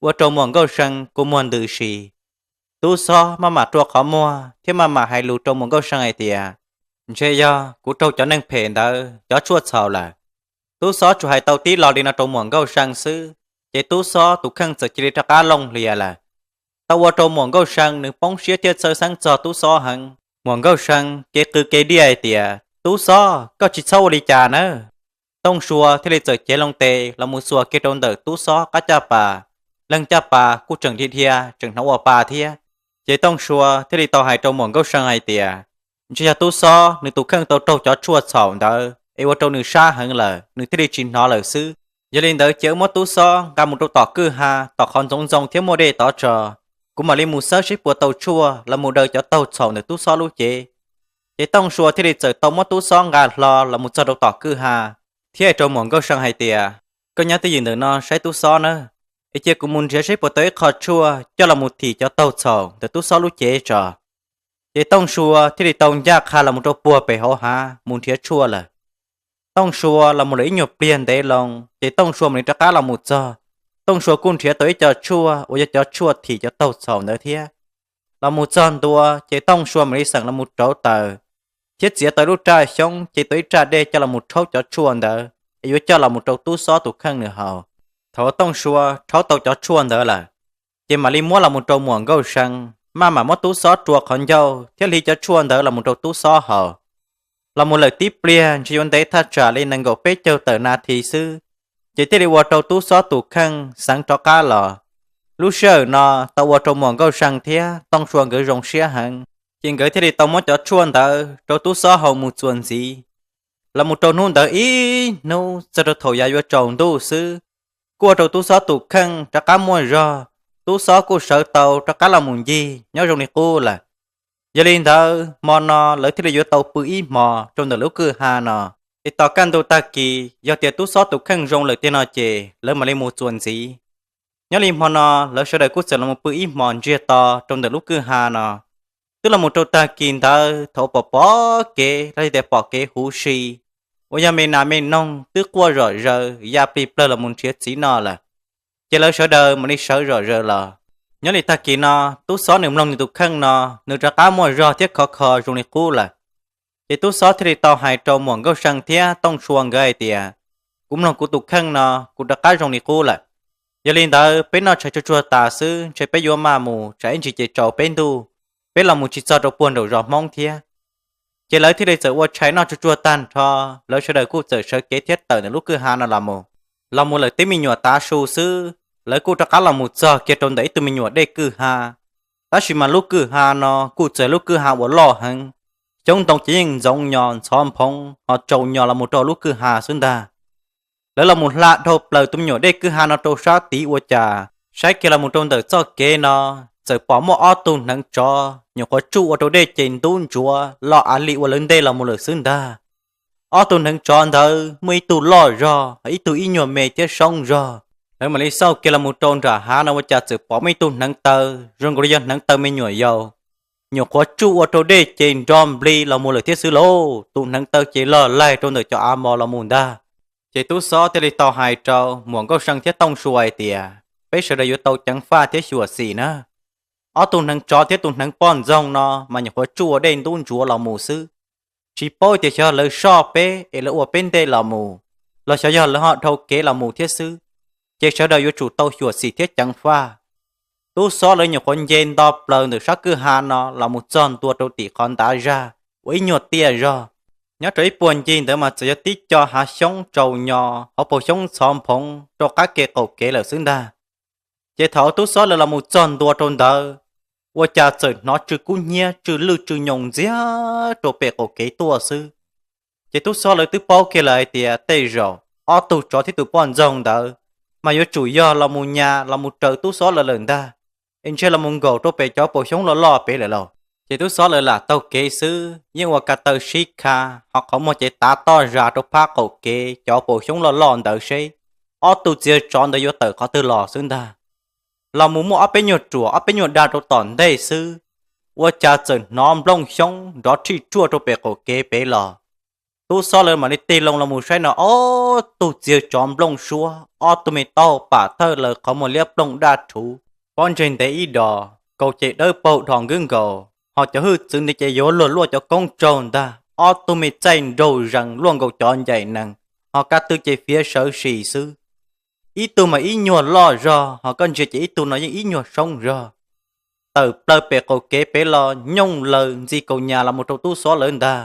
Ua rau muam nkauj see kua muag ntws si. Tub xob maj mam rua qhov muag thiab maj mam hais lus rau muam nkauj see hais tias, ntshe yog kuv raug cov neeg phem ntawd cov tshuaj txhaum lawm. Tub xob tsuas hais tau tib lo li no rau muam nkauj see xwb, ces tub xob tus kheej txawm cia li rov qab looj hlias lawm. Tau ua rau muam nkauj see nws poob siab thiab txhawj xeeb txog tub xob heev. Muam nkauj see kev qw kev diaj hais tias, tub xob, koj tsis txhob ua li cas nawb. Tooj sua thiaj li txawm cev loo tes los mus xuas kiag rau ntawm tub xob qab caj pas. Leeg caj pas kuj tseem dhia dhia tseem hnov ua pa thiab. Ces tooj sua thiaj li tau hais rau muam nkauj see hais tias, ntshe yog tub xob nws tus kheej tau raug cov tshuaj txhaum ntawd es ua rau nws sab heev lawm nws thiaj li tsis hnov lawm xwb. Yog li ntawd cia wb muab tub xob nqa mus rau tom kwj ha tom qhov ntxoov ntxoo thiab muaj dej tov tso, kuv mam li mus xawb seb puas tau tshuaj los mus daws cov taug txhaum ntawm tub xob lub cev. Ces tooj sua thiaj li txawm tau muab tub xob nqa hlo los mus txog rau tom kwj ha thiab hais rau muam nkauj see hais tias, koj nyob twj ywm ntawm no saib tub xob nawb, es cia kuv mus nrhiav seb puas tau ib qho tshuaj coj los mus thim cov taug txhaum ntawm tub xob lub cev tso. Ces tooj sua thiaj li tau ncaj qha los mus rau puag pem hauv hav mus nrhiav tshuaj lawm. Tooj Sua los mus lawm ib nyuag pliag ntev loo ces Tooj Sua mam li rov qab los mus txog. Tooj Sua kuj nrhiav tau ib co tshuaj uas yog cov tshuaj thim cov taug txhaum ntawd thiab. Los mus txog ntua ces Tooj Sua mam li xeem los mus rauv taws thiab txiav tau lub raj xyoob ces tau ib raj dej coj los mus rhaub cov tshuaj ntawd es yuav coj los mus rau tub xob tus kheej nws haus. Thaum Tooj Sua rhaub tau cov tshuaj ntawd lawm, ces mam li muab los mus rau muam Nkauj See, maj mam muab tub xob rua qhov ncauj thiab hliv cov tshuaj ntawd los mus rau tub xob haus. Los mus lawm tib pliag ntshe yuav ntev thaj tsam li nees nkaum peb caug tawm nas this xwb, ces thiaj li ua rau tub xob tus kheej xeev rov qab los. Lub sij hawm no tau ua rau muam Nkauj See thiab Tooj Sua nkawd zoo siab heev, ces nkawd thiaj li tau muab cov tshuaj ntawd rau tub xob haus mus txuas ntxiv. Los mus rau hnub ntawd ib hnub txog rau thaum yav yuav tsaus ntuj xwb, kuj ua rau tub xob tus kheej rov qab muaj zog, tub xob kuj sawv tau rov qab los mus ncig nyob zoo li qub lawm. Yog li ntawd hmo no lawv thiaj li yuav tau pw ib hmos rau ntawm lub kwj ha no. Es tom kaj ntug tag kis yog tias tub xob tus kheej zoo lawm tiag no ces lawv mam li mus txuas ntxiv. Nyob li hmo no lawv sawv daws kuj txawm los mus pw ib hmos ntsiag to rau ntawm lub kwj ha no. Twb los mus rau tag kis ntawd thaum pom pom kev los yog tias pom kev huv si uas yog me nas me noog twb quaj zom zaws ya plig plawg los mus nrhiav txiv noj lawm, ces lawv sawv daws mam li sawv zom zaws los. Nyob li tag kis no tub xob nws mloog nws tus kheej no, nws rov qab muaj zog thiab khov kho zoo li qub lawm. Ces tub xob thiaj li tau hais rau muam Nkauj See thiab Tooj Sua nkawd hais tias, kuv mloog kuv tus kheej no, kuv rov qab zoo li qub lawm. Yog li ntawd peb noj tshais tsuag tsuag tas xwb ntshe peb yuav maj mus tsam ib ntsis ces tsaus peb ntuj, peb los mus tsis txog rau puag nraum zos Hmoob thiab. Ces lawv thiaj li txawm ua tshais noj tsuag tsuag tag nrho, lawv sawv daws kuj txawm sawv kev thiab tawm ntawm lub kwj ha no los mus. Los mus lawm tib me nyuam tav su xwb, lawv kuj rov qab los mus txog kiag rau ntawm ib tug me nyuam dej kwj ha. Tab sis mas lub kwj ha no kuj txawm lub kwj ha uas loj heev, xyoob ntoo ces yeej ntxoov nyos ntxhov nphoov ho tsaus nyos los mus rau lub kwj ha xwb ntag. Lawv los mus hla dhau plaws tus me nyuam dej kwj ha no rau sab tid ua cas saib kiag los mus rau ntawm txoj kev no txawm pom muaj ob tug hneev tsov nyuam qhuav tsuj ua rau dej ces ntub ntsuav los av li uas lawv ntej los mus lawm xwb ntag. Ob tug hneev tsov ntawd muaj ib tug loj zog, ib tug ib nyuag me thiab soob zog. Lawv mam li xauj kiag los mus rau nram hav no ua cas txawm pom muaj ib tug hneev taw zoo nkaus li yog hneev taw me nyuam yaus, nyuam qhuav tsuj ua rau dej ces nro nplig los mus lawm thiab xwb lauj. Tus hneev taw ces log laig rau ntawm cov av mos los mus ntag. Ces tub xob thiaj li tau hais rau muam Nkauj See thiab Tooj Sua hais tias, peb sawv daws yuav tau ceev faj thiab xyuam xim na. Ob tug hneev tsov thiab tus hneev poj ntxoog no mas nyuam qhuav tsuj ua dej ntub ntsuav los mus xwb, tsis paub tias xyov lawv soj peb es lawv ua peb ntej los mus, los xyov yog lawv ho dhau kev los mus thiab xwb. Ces sawv daws yuav tsum tau xyuam xim thiab ceev faj. Tub xob lawv nyuam qhuav nce nto plaws ntawm sab kwj ha no los mus txog ntua rau tim qhov ntav zag uas ib nyuag tiaj zog. Nyob rau ib puag ncig ntawd mas txawm yog tib co hav xyoob tsaus nyos hauv paus xyoob ntxhov nphoov rau qab ke qaum kev lawm xwb ntag. Ces thaum tub xob lawv los mus txog ntua rau ntawd, ua cas txawm hnov tsw kub hnyiab tsw lwj tsw nyoos ntxiag rau pem qaum kev tuaj xwb. Ces tub xob lawv twb paub kiag lawm hais tias tej zaum ob tug tsov thiab tus poj ntxoog ntawd mas yuav tsum yog los mus nyas los mus raws tub xob lawv lawm ntag, es ntshe los mus nkaum rau pem cov paus xyoob loj loj pem lawm lauj. Ces tub xob lawv lam taug kev xwb yeej ua ka taw sib kha, ho qhov muag ces tav toj zas rau phab qaum kev cov paus xyoob loj loj ntawd seb ob tug txiag tsov ntawd yuav tawm qhov twg los xwb ntag. Los mus muaj ob peb nyuag ruam ob peb nyuag dag rau tom ntej xwb, ua cas txawm hnov nplooj xyoob nrov rhij ruaj rau pem qaum kev pem los. Tub xob lawv mam li tig loo los mus saib no ob tug txiag tsov nplooj suab, ob tug me taub hau pam thawj lawv qhov muag liab plooj daj rhuv, pob ntseg ntev ib dos, kaus ces dawb paug dhos nkwb nkaus, ho cov hwj txwv nti ces yuav luag luaj cov koob tsaug ntag. Ob tug me txaij nraug zees luaj nkaus cov ncaim nees, ho ka tw ces fiav sawv sim xwb. Ib tug mas ib nyuag loj zog, ho koj ntsia ces ib tug no yeej ib nyuag soob zog. Tawm plaws pem qaum kev pem los nyooj laws ntxi kaus nyas los mus rau tub xob lawv ntag.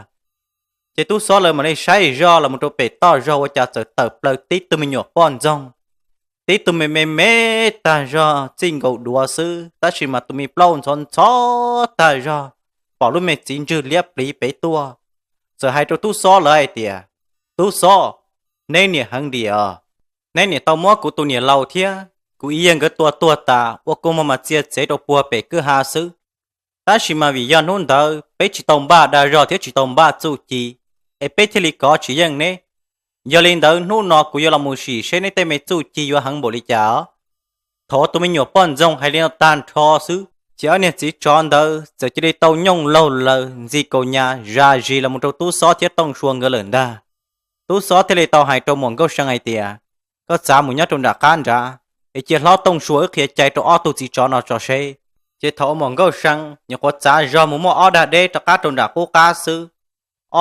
Ces tub xob lawv mam li saib zoj los mus rau pem toj zog ua cas txawm tawm plaws tib tug me nyuam poj ntxoog, tib tug me me me tag zog txij nkaus duav xwb, tab sis mas tus me plaub ntxhov ntxhov tag zog, pom lub me txiv ntswg liab pliv pem tuaj. Txawm hais rau tub xob lawv hais tias, tub xob, neb niam heev diam os. Neb niam tau muab kuv tus niam laus thiab kuv iab nkawd tua tuag tas ua kua muag mas txia txev rau puag pem kwj ha xwb. Tab sis mas vim yog hnub ntawd peb tsis tau npaj dag zog thiab tsis tau npaj txuj ci, es peb thiaj li kov tsis yeej neb. Yog li ntawd hnub no kuv yuav los mus sim seb neb tej me txuj ci yuav heev npaum li cas os. Thaum tus me nyuam poj ntxoog hais li no tag nrho xwb, ces ob niag txiv tsov ntawd txawm cia li tau nyooj laug laws ntxi kaus nyas zam zis los mus rau tub xob thiab tooj sua nkawd lawm ntag. Tub xob thiaj li tau hais rau muam Nkauj See hais tias, koj txav mus nyob rau nram qab nrad, es cia hlob Tooj Sua wb qhia cai rau ob tug txiv tsov no tso seb. Ces thaum uas muam Nkauj See nyuam qhuav txav zog mus muaj ob dag deb rov qab rau nram qub qab xwb,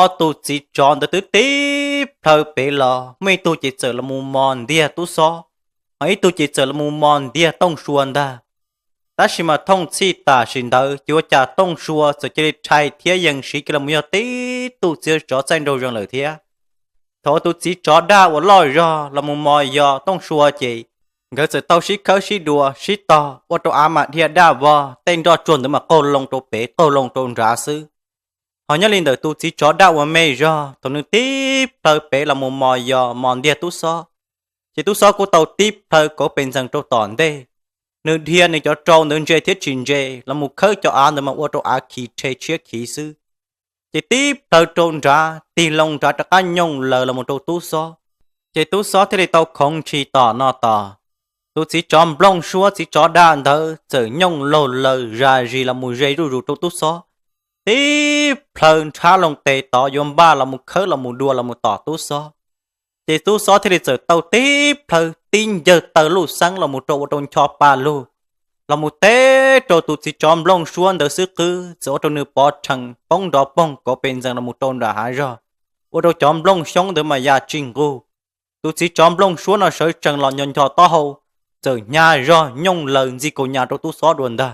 ob tug txiv tsov ntawd twb tib plhaw pem los, muaj ib tug ces txawm los mus mos ntiag tub xob, ho ib tug ces txawm los mus mos ntiag Tooj Sua ntag. Tab sis mas thooj txhij tam sim ntawd ces ua cas Tooj Sua txawm cia li rhais thiab yees siv kiag los mus yog tib tug txiv tsov txaij nraug zees lawm thiab. Thaum tus txiv tsov daj uas loj zog los mus mos yos Tooj Sua ces nkawd txawm tau sib khawb sib dua sib tog ua rau av mas dhia daj vog, tej nroj tsuag ntawd mas qaug loo rau pem qaug loo rau nrad xwb. Ho nyob li ntawm tus txiv tsov daj uas me zog, thaum nws tib plhaw pem los mus mos yos mos ntiag tub xob, ces tub xob kuj tau tib plhaw kauv pes ntxees rau tom ntej. Nws dhia nws cov rau ntawd ntse thiab tsis ntse los mus khawb cov av ntawd mas ua rau av khiv rhe tshiab khiv xwb. Ces tib plhaw rau nrad, tig loo nrad rov qab nyooj laws los mus rau tub xob. Ces tub xob thiaj li tau khoov ntshis tom no tos. Tus txiv tsov nplooj suab txiv tsov daj ntawd txawm nyooj laug laws zas zis los mus ze zuj zus rau tub xob, tib plhaw nrhab loo tes tod yuav npaj los mus khawb los mus dua los mus tom tub xob. Ces tub xob thiaj li txawm tau tib plhaw tib ncawg taw luj xeeb los mus rau ua rau ncho pa lug, los mus teb rau tus txiv tsov nplooj suab ntawd xwb qwb txawm ua rau nws pov rhees poob nrov poog kauv pes ntxees los mus rau nram hav zog, ua rau cov nplooj xyoob ntawd mas ya tsis nqug. Tus txiv tsov nplooj suab no sawv tsees los ncho ncho taub hau, txawm hnyav zog nyooj laws ntxig kaus nyas rau tub xob dua ntag.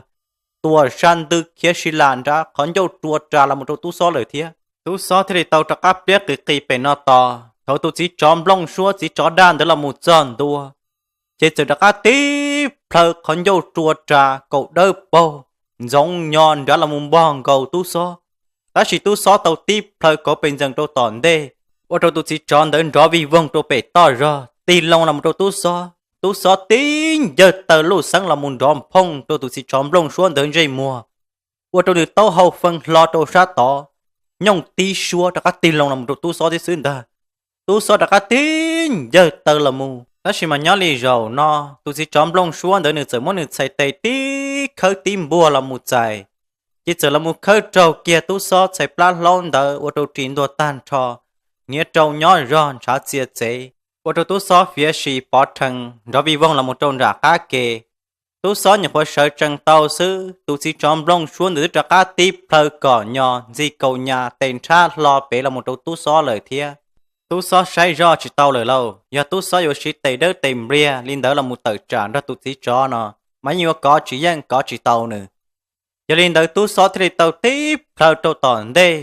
Tuam sa ntws khiav si las nrad qhov ncauj rua ras los mus rau tub xob lawm thiab. Tub xob thiaj li tau rov qab pliab qis qis pem no tos. Thaum tus txiv tsov nplooj suab txiv tsov daj ntawd los mus txog ntua, ces txawm rov qab tib plhaw qhov ncauj rua ras kaum dawb paug ntxoov nyo nrad los mus npog nkaus tub xob. Tab sis tub xob tau tib plhaw kauv pes ntxees rau tom ntej, ua rau tus txiv tsov ntawd nrov vij voog rau pem toj zog tig loo los mus rau tub xob. Tub xob tib ncawg taw luj xeeb los mus nrov nphooj rau tus txiv tsov nplooj suab ntawd ntsej muag, ua rau nws taub hau fee hlo rau sab tod, nyooj tib suab rov qab tig loo los mus rau tub xob thiab xwb ntag. Tub xob rov qab tib ncawg taw los mus. Tab sis mas nyob li zaum no tus txiv tsov nplooj suab ntawd nws txawm muab nws txhais tes tib khawb tib npuag los mus txais, ces txawm los mus khawb raug kiag tub xob txhais plab hlaub ntawd ua rau ris ntuag tag nrho, hniav rau nyob zog ntshav txia txev, ua rau tub xob fiav sis pov rhees nrov vij voog los mus rau nram qab ke. Tub xob nyuam qhuav sawv tsees tau xwb, tus txiv tsov nplooj suab ntawd twb rov qab tib plhaw kom nyo ntxig kaus nyas tes nrhab hlo pem los mus rau tub xob lawm thiab. Tub xob saib zoj tsis tau lawm lauj, yog tub xob yuav siv tes dawb tes npliag li ntawd los mus tawm tsam nrog tus txiv tsov no, mas yeej yuav kov tsis yeej kov tsis tau nws. Yog li ntawd tub xob thiaj li tau tib plhaw rau tom ntej,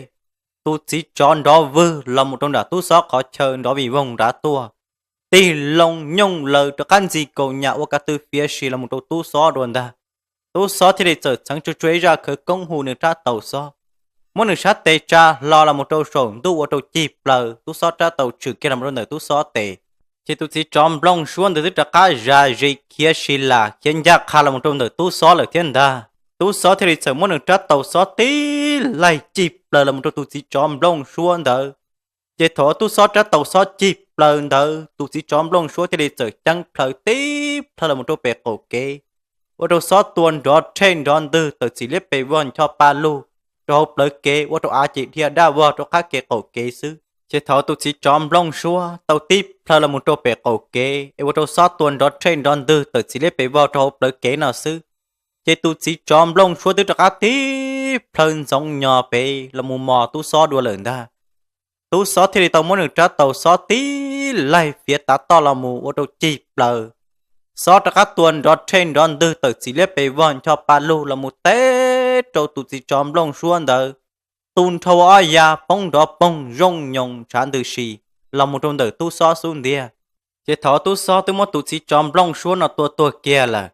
tus txiv tsov nrov vwg los mus rau nram tub xob qhov chaw nrov vij voog nrad tuaj, tig loo nyooj laws rov qab ntxig kaus nyas ua ka tw fiav sis los mus rau tub xob dua ntag. Tub xob thiaj li txawm txheev tsuj tsuag ib zaj khawv koob hu nws rab taus xob, muab nws sab tes tsa hlo los mus rau saum ntuj ua rau cig plaws tub xob rab taus tshwm kiag los rau ntawm tub xob tes. Ces tus txiv tsov nplooj suab ntawd twb rov qab zas zis khiav si las khiav ncaj qha los mus rau ntawm tub xob lawm thiab ntag. Tub xob thiaj li txawm muab nws rab taus xob tib laig cig plaws los mus rau tus txiv tsov nplooj suab ntawd. Ces thaum tub xob rab taus xob cig plaws ntawd, tus txiv tsov nplooj suab thiaj li txawm ceeb plhaw tib plhaw los mus rau pem qaum kev, ua rau xob tua nrov rhej nrov ntwg tawm txim liab pes vog ncho pa lug rau hauv plawv kev, ua rau av ces dhia daj vog rau qab kev qaum kev xwb. Ces thaum tus txiv tsov nplooj suab tau tib plhaw los mus rau pem qaum kev es ua rau xob tua nrov rhej nrov ntwg tawm txim liab pes vog rau hauv plawv kev no xwb, ces tus txiv tsov nplooj suab twb rov qab tib plhaw ntxoov nyo pem los mus mos tub xob dua lawm ntag. Tub xob thiaj li tau muab nws rab taus xob tib laig fiav tav toj los mus ua rau cig plaws. Xob rov qab tua nrov rhej nrov ntwg tawm txim liab pes vog ncho pa lug los mus teb rau tus txiv tsov nplooj suab ntawd, tu nrho ua ob ya poob nrov poog zooj nyoos ntshav ntws si los mus rau ntawm tub xob xub ntiag. Ces thaum tub xob twb muab tus txiv tsov nplooj suab no tua tuag kiag lawm,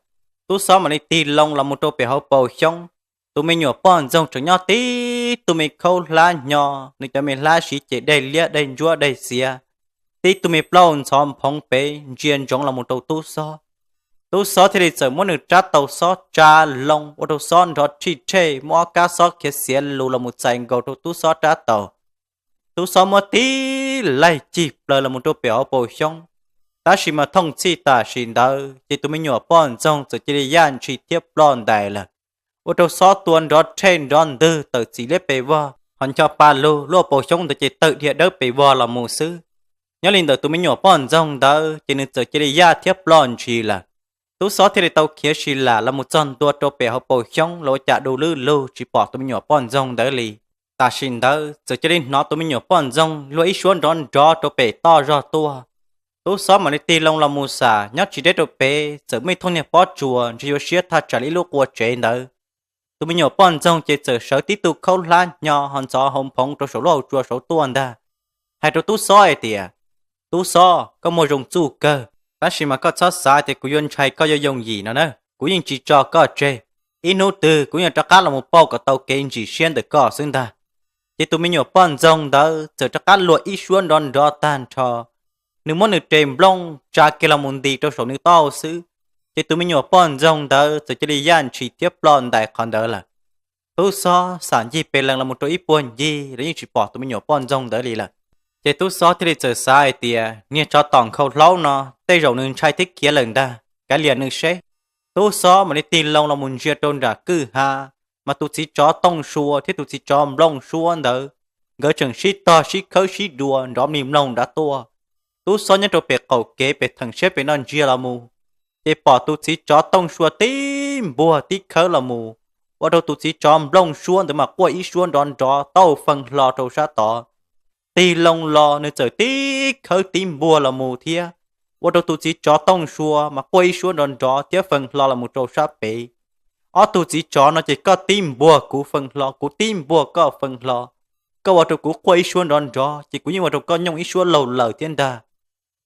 tub xob mam li tig loo los mus rau pem hauv paus xyoob. Tus me nyuam poj ntxoog tseem nyob tib tug me khaub hlab hnyo, nws cov me hlab siv ces daig liab daig ntsuab daig xiav, tib tug me plaub ntxhov nphoov pem ntsia ntsoov los mus rau tub xob. Tub xob thiaj li txawm muab nws rab taus xob tsa loo ua rau xob nrov rhij rhej, muaj ob kab xob khiav xiav lus los mus txais nkaus rau tub xob rab taus. Tub xob muab tib laig cig plaws los mus rau pem hauv paus xyoob. Tab sis mas thooj txhij tam sim ntawd ces tus me nyuam poj ntxoog txawm cia li yaj ntshis thiab ploj ntais lawm, ua rau xob tua nrov rhej nrov ntwg tawm txim liab pes vog, ho ncho pa lug luaj paus xyoob ntawd ces tawg dhia dawb pes vog los mus xwb. Nyob li ntawm tus me nyuam poj ntxoog ntawd ces nws txawm cia li yaj thiab ploj ntshis lawm. Tub xob thiaj li tau khiav si lam los mus txog ntua rau pem hauv paus xyoob los ua cas du lwb lug tsis pom tus me nyuam poj ntxoog ntawd li. Tam sim ntawd txawm cia li hnov tus me nyuam poj ntxoog luag ib suab nrov nrov rau pem toj zog tuaj. Tub xob mam li tig loo los mus xam nyob tsis deb rau pem txawm muaj ib thooj niag pob tsuas ntshe yuav siab thaj tsam li ib lub qua tsev ntawd. Tus me nyuam poj ntxoog ces txawm sawv tib tug khaub hlab hnyo ho ntxhov hauv nphoov rau saum lub hauv tsua saud tuaj ntag, hais rau tub xob hais tias, Tub xob, koj muaj zoo txuj kawg, tab sis mas koj txhob xav tias kuv yuav ntshai koj yuav yooj yim no na, kuv yeej tsis tso koj tseg. Ib hnub twg kuv yuav rov qab los mus pauj kom tau kev ntsim siab ntawm koj xwb ntag. Ces tus me nyuam poj ntxoog ntawd txawm rov qab luag ib suab nrov nrov tag nrho. Nws muab nws res nplooj tsa kiag los mus ntis rau saum nws taub hau xwb, ces tus me nyuam poj ntxoog ntawd txawm cia li yaj ntshis thiab ploj ntais qhov ntawd lawm. Tub xob xam ncig pes lees los mus rau ib puag ncig los yeej tsis pom tus me nyuam poj ntxoog ntawd li lawm. Ces tub xob thiaj li txawm xav hais tias niag tsov tom nkhaus hlaub no tej zaum nws ntshai thiab khiav lawm ntag, kav liam nws seb. Tub xob mam li tig loo los mus ntsia rau nram kwj ha, mas tus txiv tsov tooj sua thiab tus txiv tsov nplooj suab ntawd, nkawd tseem sib tog sib khawb sib dua nrov mlig mloog nrad tuaj. Tub xob nyob rau pem qaum kev pem theem siab pem no ntsia los mus, ces pom tus txiv tsov tooj sua tib npuag tib khawb los mus, ua rau tus txiv tsov nplooj suab ntawd mas quaj ib suab nrov nrov tau fee hlo rau sab tod. Tig loo los nws txawm tib khawb tib npuag los mus thiab, ua rau tus txiv tsov tooj sua mas quaj ib suab nrov nrov thiab fee hlo los mus rau sab pem. Ob tug txiv tsov no ces koj tib npuag kuv fee hlo, kuv tib npuag koj fee hlo, koj ua rau kuv quaj ib suab nrov nrov ces kuv yeej ua rau koj nyooj ib suab laug lawm thiab ntag.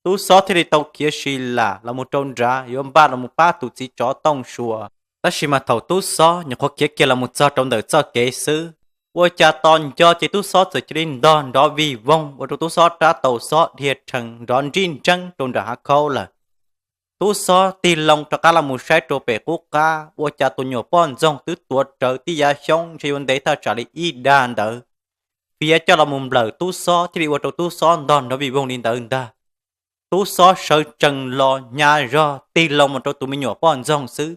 Tub xob thiaj li tau khiav si lam los mus rau nrad yuav npaj los mus pab tus txiv tsov tooj sua. Tab sis mas thaum tub xob nyuam qhuav khiav kiag los mus txog rau ntawm txoj kev xwb, ua cas tos nco ces tub xob txawm cia li ntog nrov vij voog ua rau tub xob rab taus xob dhia rhees nrov nrib nreeb rau nram hav khaub lawm. Tub xob tig loo rov qab los mus saib rau pem qub qab, ua cas tus nyuam poj ntxoog twb tuav rawv tib yav xyoob ntshe yuav ntev thaj tsam li ib dag ntawd, fiav coj los mus nplawm tub xob thiaj li ua rau tub xob ntog nrov vij voog li ntawd ntag. Tub xob sawv tsees los hnyav zog tig loo mus rau tus me nyuam poj ntxoog xwb.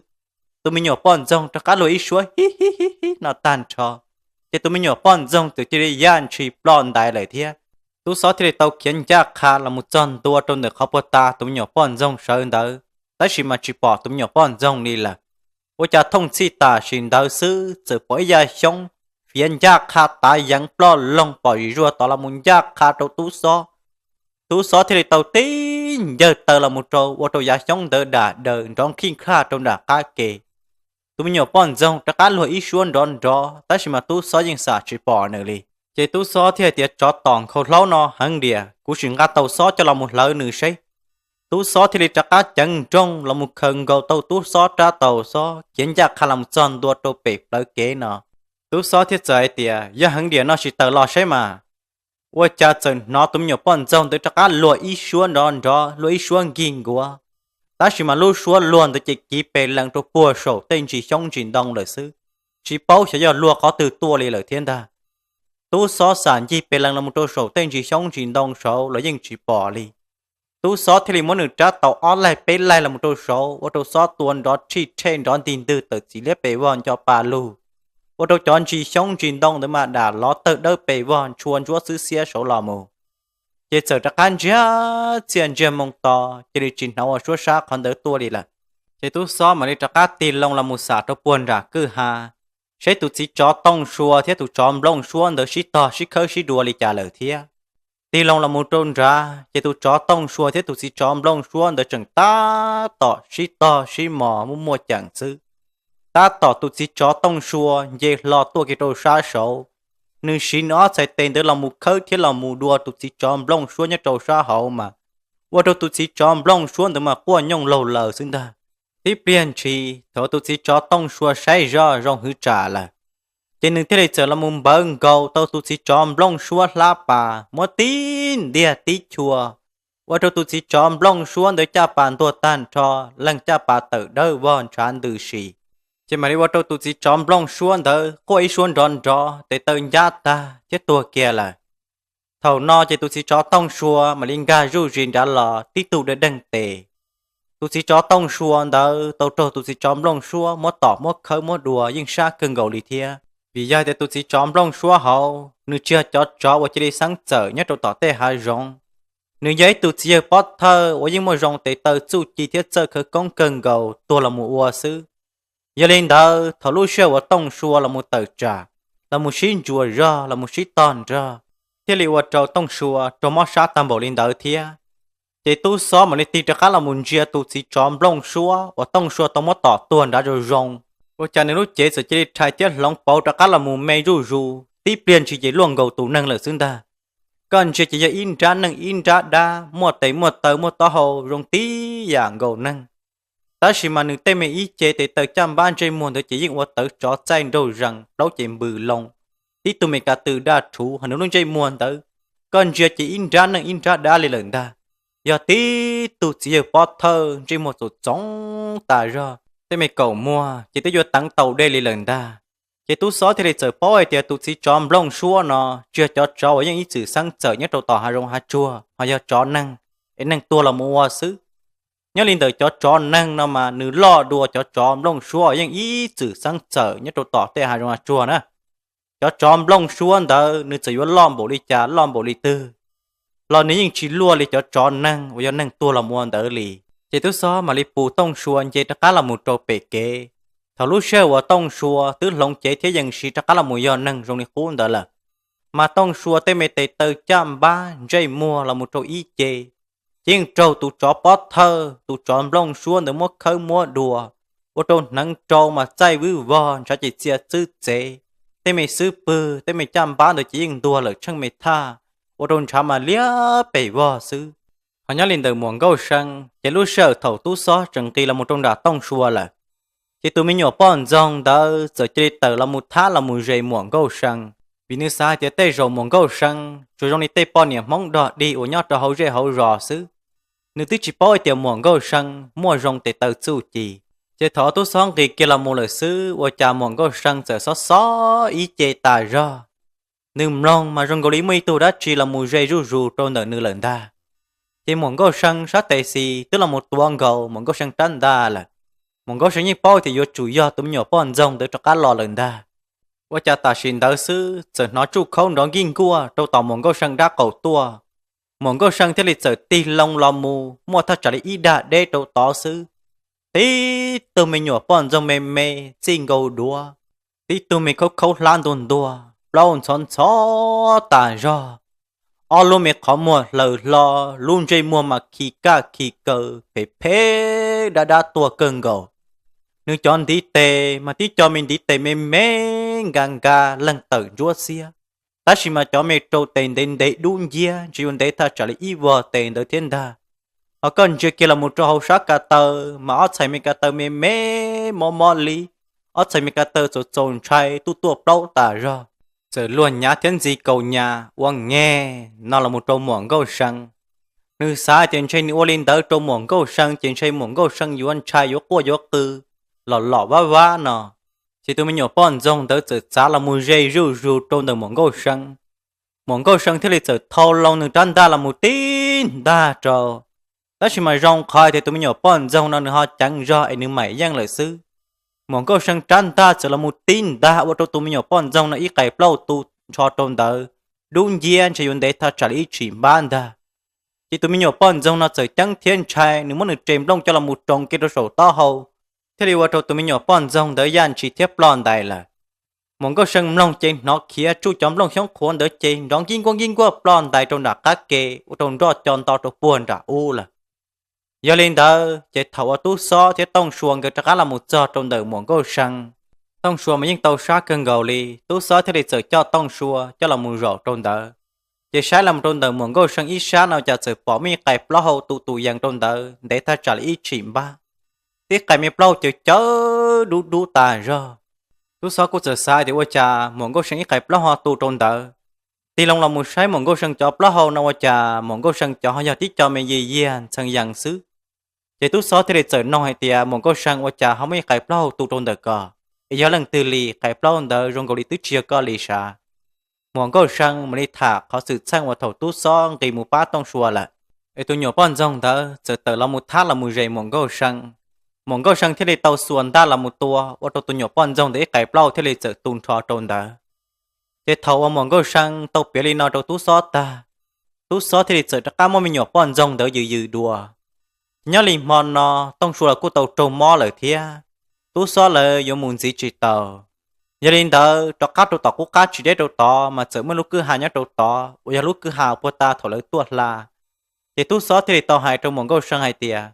Tus me nyuam poj ntxoog rov qab luag ib suab hib hib hib hib no tag nrho, ces tus me nyuam poj ntxoog txawm cia li yaj ntshis ploj ntais lawm thiab. Tub xob thiaj li tau khiav ncaj qha los mus txog ntua rau ntawm qhov puag ta tus me nyuam poj ntxoog sawv ntawd, tab sis mas tsis pom tus me nyuam poj ntxoog li lawm. Ua cas thooj txhij tam sim ntawd xwb txawm pom ib yav xyoob fiav ncaj qha tav yeev ploj loog pom zim zuag tod los mus ncaj qha rau tub xob. Tub xob thiaj li tau tib ncawg taw los mus rau ua rau yav xyoob ntawd dam daws nrov khij khaj rau nram qab ke. Tus me nyuam poj ntxoog rov qab luag ib suab nrov nrov, tab sis mas tub xob yeej xam tsis pom nws li. Ces tub xob thiaj hais tias, Tsov tom nkhaus hlaub no heev diam, kuv sim nqa taus xob coj los mus hlawv nws seb. Tub xob thiaj li rov qab ceev nrooj los mus khaws nkaus tau tub xob rab taus xob khiav ncaj qha los mus txog ntua rau pem plawv kev no. Tub xob thiaj txawm hais tias, Yog heev diam no sim tawm los seb mas. Ua cas txawm hnov tus me nyuam poj ntxoog ntawd rov qab luag ib suab nrov nrov, luag ib suab nkig nkuav, tab sis mas lub suab luag ntawd ces kiv pes lees rau puag saum tej ntsis xyoob ntsis ntoo lawm xwb, tsis paub xyov yog luag qhov twg tuaj li lawm thiab ntag. Tub xob xam ncig pes lees los mus rau saum tej ntsis xyoob ntsis ntoo saud los yeej tsis pom li. Tub xob thiaj li muab nws rab taus ob laig peb laig los mus rau saud ua rau xob tua nrov rhij rhej nrov ntig ntwg tawm txiv liab pes vog nco pa lug, ua rau cov ntsis xyoob ntsis ntoo ntawd mas dam lov tawg dawb pes vog ntshua ntsuab xwb xiab saud los mus. Ces txawm rov qab ntsiag txiaj ntsiag moo to, cia li tsis hnov ua suab sab qhov ntawd tuaj li lawm. Ces tub xob mam li rov qab tig loo los mus xam rau puag nram kwj ha, seb tus txiv tsov tooj sua thiab tus tsov nplooj suab ntawd sib tog sib khawb sib dua li cas lawm thiab. Tig loo los mus rau nrad, ces tus tsov tooj sua thiab tus txiv tsov nplooj suab ntawd tseem tab tom sib tog sib mos muaj muaj ceem xwb. Tab tom tus txiv tsov tooj sua nce hlo tuaj kiag rau sab saud, nws siv nws ob txhais tes ntawd los mus khawb thiab los mus dua tus txiv tsov nplooj suab nyob rau sab hauv mas, ua rau tus txiv tsov nplooj suab ntawd mas quaj nyooj laug lawm xwb ntag. Tib pliag ntshis thaum tus txiv tsov tooj sua saib zoj zoo hwv tsam lawm, ces nws thiaj li txawm los mus npawv nkaus tau tus txiv tsov nplooj suab hlab pas muab tib ntiag tib chua, ua rau tus txiv tsov nplooj suab ntawd caj pas ntuag tag nrho, leeg caj pas tawm dawb vog ntshav ntws si. Ces mam li ua rau tus txiv tsov nplooj suab ntawd quaj ib suab nrov nrov tes taw ncab tag thiab tuag kiag lawm. Thaum no ces tus txiv tsov tooj sua mam li nkag zuj zus nrad los tib tug deeg deeg tes. Tus txiv tsov tooj sua ntawd tau raug tus txiv tsov nplooj suab muab tom muab khawb muab dua yeej sab kawg nkaus li thiab. Vim yog tias tus txiv tsov nplooj suab hauv nws tsis yog cov tsov uas cia li xeeb txawm nyob rau tom tej hav zoov. Nws yog ib tug txiv yawg pov thawj uas yeej muaj zoo tes taw txuj ci thiab txawj khawv koob kawg nkaus tuag los mus ua xwb. Yog li ntawd thaum lub sij hawm uas Tooj Sua los mus tawm tsam, los mus sib ntsuas zog, los mus sib tog nrog, thiaj li ua rau Tooj Sua raug mob sab tag npaum li ntawd thiab. Ces tub xob mam li tig rov qab los mus ntsia tus txiv tsov nplooj suab uas Tooj Sua tau muab tom tuag nrad zoo zoo, ua cas nws lub cev txawm cia li rhais thiab hloov pauv rov qab los mus me zuj zus, tib pliag ntshis ces luaj nkaus tus neeg lawm xwb ntag. Koj ntsia ces yog ib nrab neeg ib nrab dab, muaj tes muaj taw muaj taub hau zoo tib yam nkaus neeg. Tab sis mas nws tej me ib ce tes taw caj npab ntsej muag ntawd ces yeej ua tawv tsov txaij nraug zees, plaub ces npws loo, tib tug me ka tw daj rhuv, hos nws lub ntsej muag ntawd koj ntsia ces ib nrab neeg ib nrab dab li lawm ntag. Yog tib tug txiv yawg pov thawj ntsej muag txoom txoov tas zog, tej me kaum muag ces twb yuav teev taus dej li lawm ntag. Ces tub xob thiaj li txawm paub hais tias tus txiv tsov nplooj suab no tsis yog cov tsov uas yeej ib txwm xeeb txawm nyob rau tom hav zoov hav tsuag, ho yog tsov neeg, es neeg tuag los mus ua xwb. Nyob li ntawm cov tsov neeg no mas nws loj dua cov tsov nplooj suab uas yeej ib txwm xeeb txawm nyob rau tom tej hav zoov hav tsuag na. Cov tsov nplooj suab ntawd nws txawm yuav loj npaum li cas loj npaum li twg los nws yeej tsis luaj li cov tsov neeg uas yog neeg tuag los mus ua ntawd li. Ces tub xob mam li pus Tooj Sua nce rov qab los mus rau pem kev. Thaum lub sij hawm uas Tooj Sua twb hloov cev thiab yees siv rov qab los mus yog neeg zoo li qub ntawd lawm, mas Tooj Sua tej me tes taw caj npab ntsej muag los mus rau ib ce, ces yeej raug tus tsov pov thawj, tus tsov nplooj suab ntawd muab khawb muab dua, ua rau hneev rau mas txaij vwb vog, ntshav ces txia txwb txev, tej me xub pwg tej me caj npab ntawd ces yeej ntuag lawm tsheej me thaj, ua rau ntshav mas liab pes vog xwb. Ho nyob li ntawm Muam Nkauj See ces lub sij hawm thaum tub xob tseem nqis los mus rau nram Tooj Sua lawm, ces tus me nyuam poj ntxoog ntawd txawm cia li tawm los mus thab los mus zes Muam Nkauj See, vim nws xav hais tias tej zaum Muam Nkauj See tsuas zoo li tej poj niam Hmoob dog dig uas nyob rau hauv zej hauv zos xwb. Nws twb tsis paub hais tias Muam Nkauj See muaj zoo tes taw txuj ci. Ces thaum tub xob nqis kiag los mus lawm xwb ua cas Muam Nkauj See txawm xob xob ib ce tas zog. Nws mloog mas zoo nkaus li muaj ib tug dab tsi los mus ze zuj zus rau ntawm nws lawm ntag. Ces Muam Nkauj See sab tes xis twb los mus tuav nkaus Muam Nkauj See rab ntaj lawm. Muam Nkauj See yeej paub tias yuav tsum yog tus me nyuam poj ntxoog ntawd rov qab los lawm ntag. Ua cas tam sim ntawd xwb txawm hnov tsuj khaub nrov nkij nkuaj rau tom Muam Nkauj See dab qaum tuaj. Muam Nkauj See thiaj li txawm tig loo los mus muaj thaj tsam li ib dag deb rau tod xwb, tib tug me nyuam poj ntxoog me me txij nkaus duav, tib tug me khaub khaub hlab ntuag ntuag, plaub ntxhov ntxhov tas zog, ob lub me qhov muag hlaws hlo, lub ntsej muag mas khi kaj khi kaw phem phem dab dab tuag kawg nkaus. Nws cov ntiv tes mas tib co me ntiv tes me me nka nka leeg tawm ntsuab xiab, tab sis mas cov me rau tes ntev ntev dub nciab ntshe yuav ntev thaj tsam li ib vog tes ntawd thiab ntag. Ho koj ntsia kiag los mus rau hauv sab ka taw mas ob txhais me ka taw me me mob mob li, ob txhais me ka taw txaus txaus ntshai tuaj tuaj plaub tas zog, txawm luag nyav thiab ntxi kaus nyas ua nge no los mus rau Muam Nkauj See. Nws xav hais tias ntshe nws ua li ntawd rau Muam Nkauj See ces ntshe Muam Nkauj See yuav ntshai yuav quaj yuav qw, lom lom vab vab no. Ces tus me nyuam poj ntxoog ntawd txawm txav los mus ze zuj zus rau ntawm Muam Nkauj See. Muam Nkauj See thiaj li txawm thau loo nws rab ntaj los mus tib ntag rau. Tab sis mas zoo qhov hais tias tus me nyuam poj ntxoog no nws ho ceev zog es nws maim yeej lawm xwb. Muam Nkauj See rab ntaj txawm los mus tib ntag ua rau tus me nyuam poj ntxoog no ib qais plaub tu nrho rau ntawd, dub nciab ntshe yuav ntev thaj tsam li ib tshim npab ntag. Ces tus me nyuam poj ntxoog no txawm ceeb thiab ntshai, nws muab nws res nplooj coj los mus roos kiag rau saum taub hau, thiaj li ua rau tus me nyuam poj ntxoog ntawd yaj ntshis thiab ploj ntais lawm. Muam Nkauj See mloog ces hnov khiav tsuj cov nplooj xyoob qhuav ntawd ces nrov nkib nkuaj nkib nkuaj ploj ntais rau nram qab ke ua rau nroj co nto rau puag nram ub lawm. Yog li ntawd ces thaum uas Tub Xob thiab Tooj Sua nkawd rov qab los mus txog rau ntawm Muam Nkauj See, Tooj Sua mas yeej tau sab kawg nkaus li, Tub Xob thiaj li txawm coj Tooj Sua coj los mus zaum rau ntawd. Ces saib los rau ntawm Muam Nkauj See ib sab no cas txawm pom muaj ib qais plaub hau tu tus yees rau ntawd ntev thaj tsam li ib tshim npab. Tib qais me plaub hau cawv cawv dub dub tas zog. Tub Xob kuj txawm xav tias ua cas Muam Nkauj See ib qais plaub hau tu rau ntawd. Tig loo los mus saib Muam Nkauj See cov plaub hau no ua cas Muam Nkauj See cov ho yog tib co me yiag yiag ntxhee yees xwb. Ces Tub Xob thiaj li txawm noog hais tias Muam Nkauj See ua cas ho muaj ib qais plaub hau tu rau ntawm ko, es yog leej twg li, qais plaub hau ntawd zoo nkaus li twb tsis yog koj li sav. Muam Nkauj See mam li tham qhov xwm txheej uas thaum Tub Xob nqis mus pab Tooj Sua lawm, es tus nyuam poj ntxoog ntawd txawm tawm los mus thab los mus zes Muam Nkauj See. Muam Nkauj See thiaj li tau xuas ntaj los mus tua ua rau tus nyuam poj ntxoog ntawd ib qais plaub hau thiaj li txawm tu nrho rau ntawd. Ces thaum uas Muam Nkauj See tau piav li no rau Tub Xob tag, Tub Xob thiaj li txawm rov qab muab me nyuam poj ntxoog ntawd yws yws dua. Nyob li hmo no Tooj Sua los kuj tau raug mob lawm thiab, Tub Xob lawv yuav mus ntxiv tsis tau. Yog li ntawd rov qab rau tom qub qab tsis deb rau tod mas txawm muaj lub kwj ha nyob rau tod uas yog lub kwj ha puag ta thaum lawv tuaj hla. Ces Tub Xob thiaj li tau hais rau Muam Nkauj See hais tias,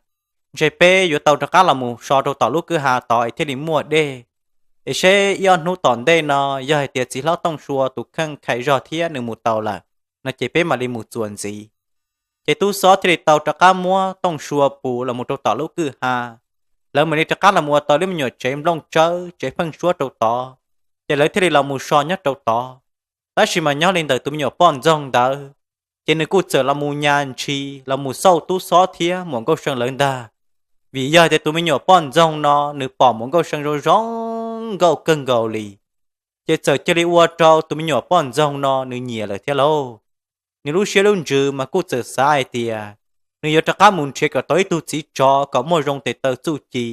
ntshe peb yuav tau rov qab los mus so rau tom lub kwj ha tod es thiaj li muaj dej, es seb ib ob hnub tom ntej no yog hais tias txiv hlob Tooj Sua tus kheej khais zog thiab nws mus tau lawm no ces peb mam li mus txuas ntxiv. Ces Tub Xob thiaj li tau rov qab muab Tooj Sua pus los mus rau tom lub kwj ha. Lawv mam li rov qab los mus ua tau lub me nyuam tsev nplooj tsawb tsev pheej suab rau tod, ces lawv thiaj li los mus so nyob rau tod. Tab sis mas nyob li ntawm tus me nyuam poj ntxoog ntawd, ces nws kuj txawm los mus nyas ntshis los mus xauj Tub Xob thiab Muam Nkauj See lawv ntag. Vim yog tias tus me nyuam poj ntxoog no nws pom Muam Nkauj See zoo zoo nkauj kawg nkaus li, ces txawm cia li ua rau tus me nyuam poj ntxoog no nws nyiam lawm thiab lauj. Nws lub siab lub ntsws mas kuj txawm xav hais tias nws yuav rov qab mus nrhiav kom tau ib tug txiv tsov kom muaj zoo tes taw txuj ci,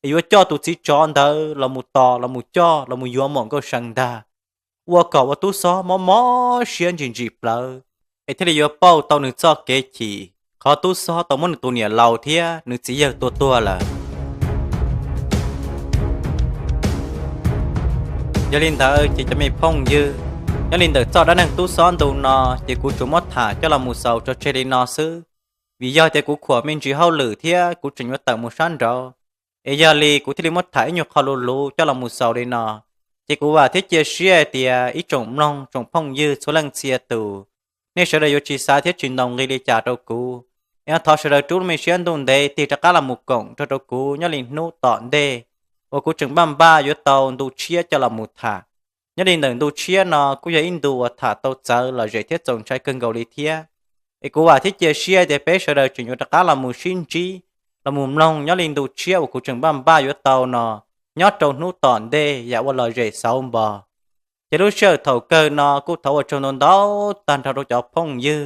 es yuav coj tus txiv tsov ntawd los mus tos los mus coj los mus yuav Muam Nkauj See ntag, ua kom ua Tub Xob mob mob siab ntsim ntsim plawv, es thiaj li yuav pauj tau nws txoj kev chim qhov Tub Xob tau muab nws tus niam laus thiab nws txiv yawg tua tuag lawm. Yog li ntawd ces cov me phooj ywg, nyob li ntawm txoj dab neeg Tub Xob ntu no ces kuv tsuas muab tham coj los mus xaus tso tseg li no xwb, vim yog tias kuv khuam me ntsis hauj lwm thiab kuv tseem yuav tawm mus sab nraud, es yog li kuv thiaj li muab tham ib nyuag qho luv luv coj los mus xaus li no. Ces kuv vam thiab cia siab hais tias ib tsoom mloog tsoom phooj ywg txhua leej txhia tus, nej sawv daws yuav tsis xav thiab tsis ntaus nqi li cas rau kuv, es thov sawv daws rub lub me siab ntuj ntev tig rov qab los mus koom nrog rau kuv nyob li hnub tom ntej uas kuv tseem npaj npaj yuav tau ntu tshiab coj los mus tham. Nyob li ntawm ntu tshiab no kuj yog ib ntu uas tham tau txawv lom zem thiab txaus ntshai kawg nkaus li thiab. Es kuv vam thiab cia siab tias peb sawv daws tseem yuav rov qab los mus sib ntsib, los mus mloog nyob li ntu tshiab uas kuv tseem npaj npaj yuav tau no nyob rau hnub tom ntej yam ua lom zem xauv npo. Ces lub sij hawm thaum kawg no kuj thov ua tsaug ntau ntau tag nrho rau cov phooj ywg,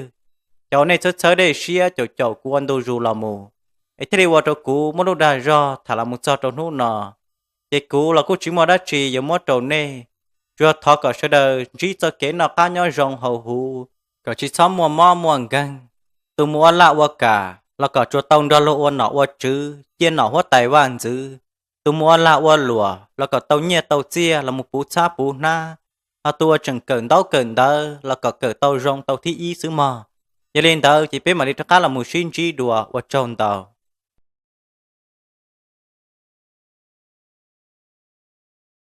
cov uas nej txhawb txhawb dej siab caum caum kuv ua ntu zus los mus, es thiaj li ua rau kuv muaj lub dag zog tham los mus txog rau hnub no. Ces kuv los kuj tsis muaj dab tsi yuav muab rau nej, tsuas yog thov kom sawv daws ntsib txoj kev noj qab nyob zoo hauv huv, kom tsis txhob muaj mob muaj nkeeg. Tus mus ua laj ua kam los kom tsuas tau nrog luag ua nom ua tswv, cia nom huab tais vaj ntxwv. Tus mus ua lag ua luam los kom tau nyiaj tau txiaj los mus puv txhab puv hnab, ho tus uas tseem kawm ntaub kawm ntawv los kom kawm tau zoo tau thib ib xwb mog. Yog li ntawd ces peb mam li rov qab los mus sib ntsib dua, ua tsaug ntau.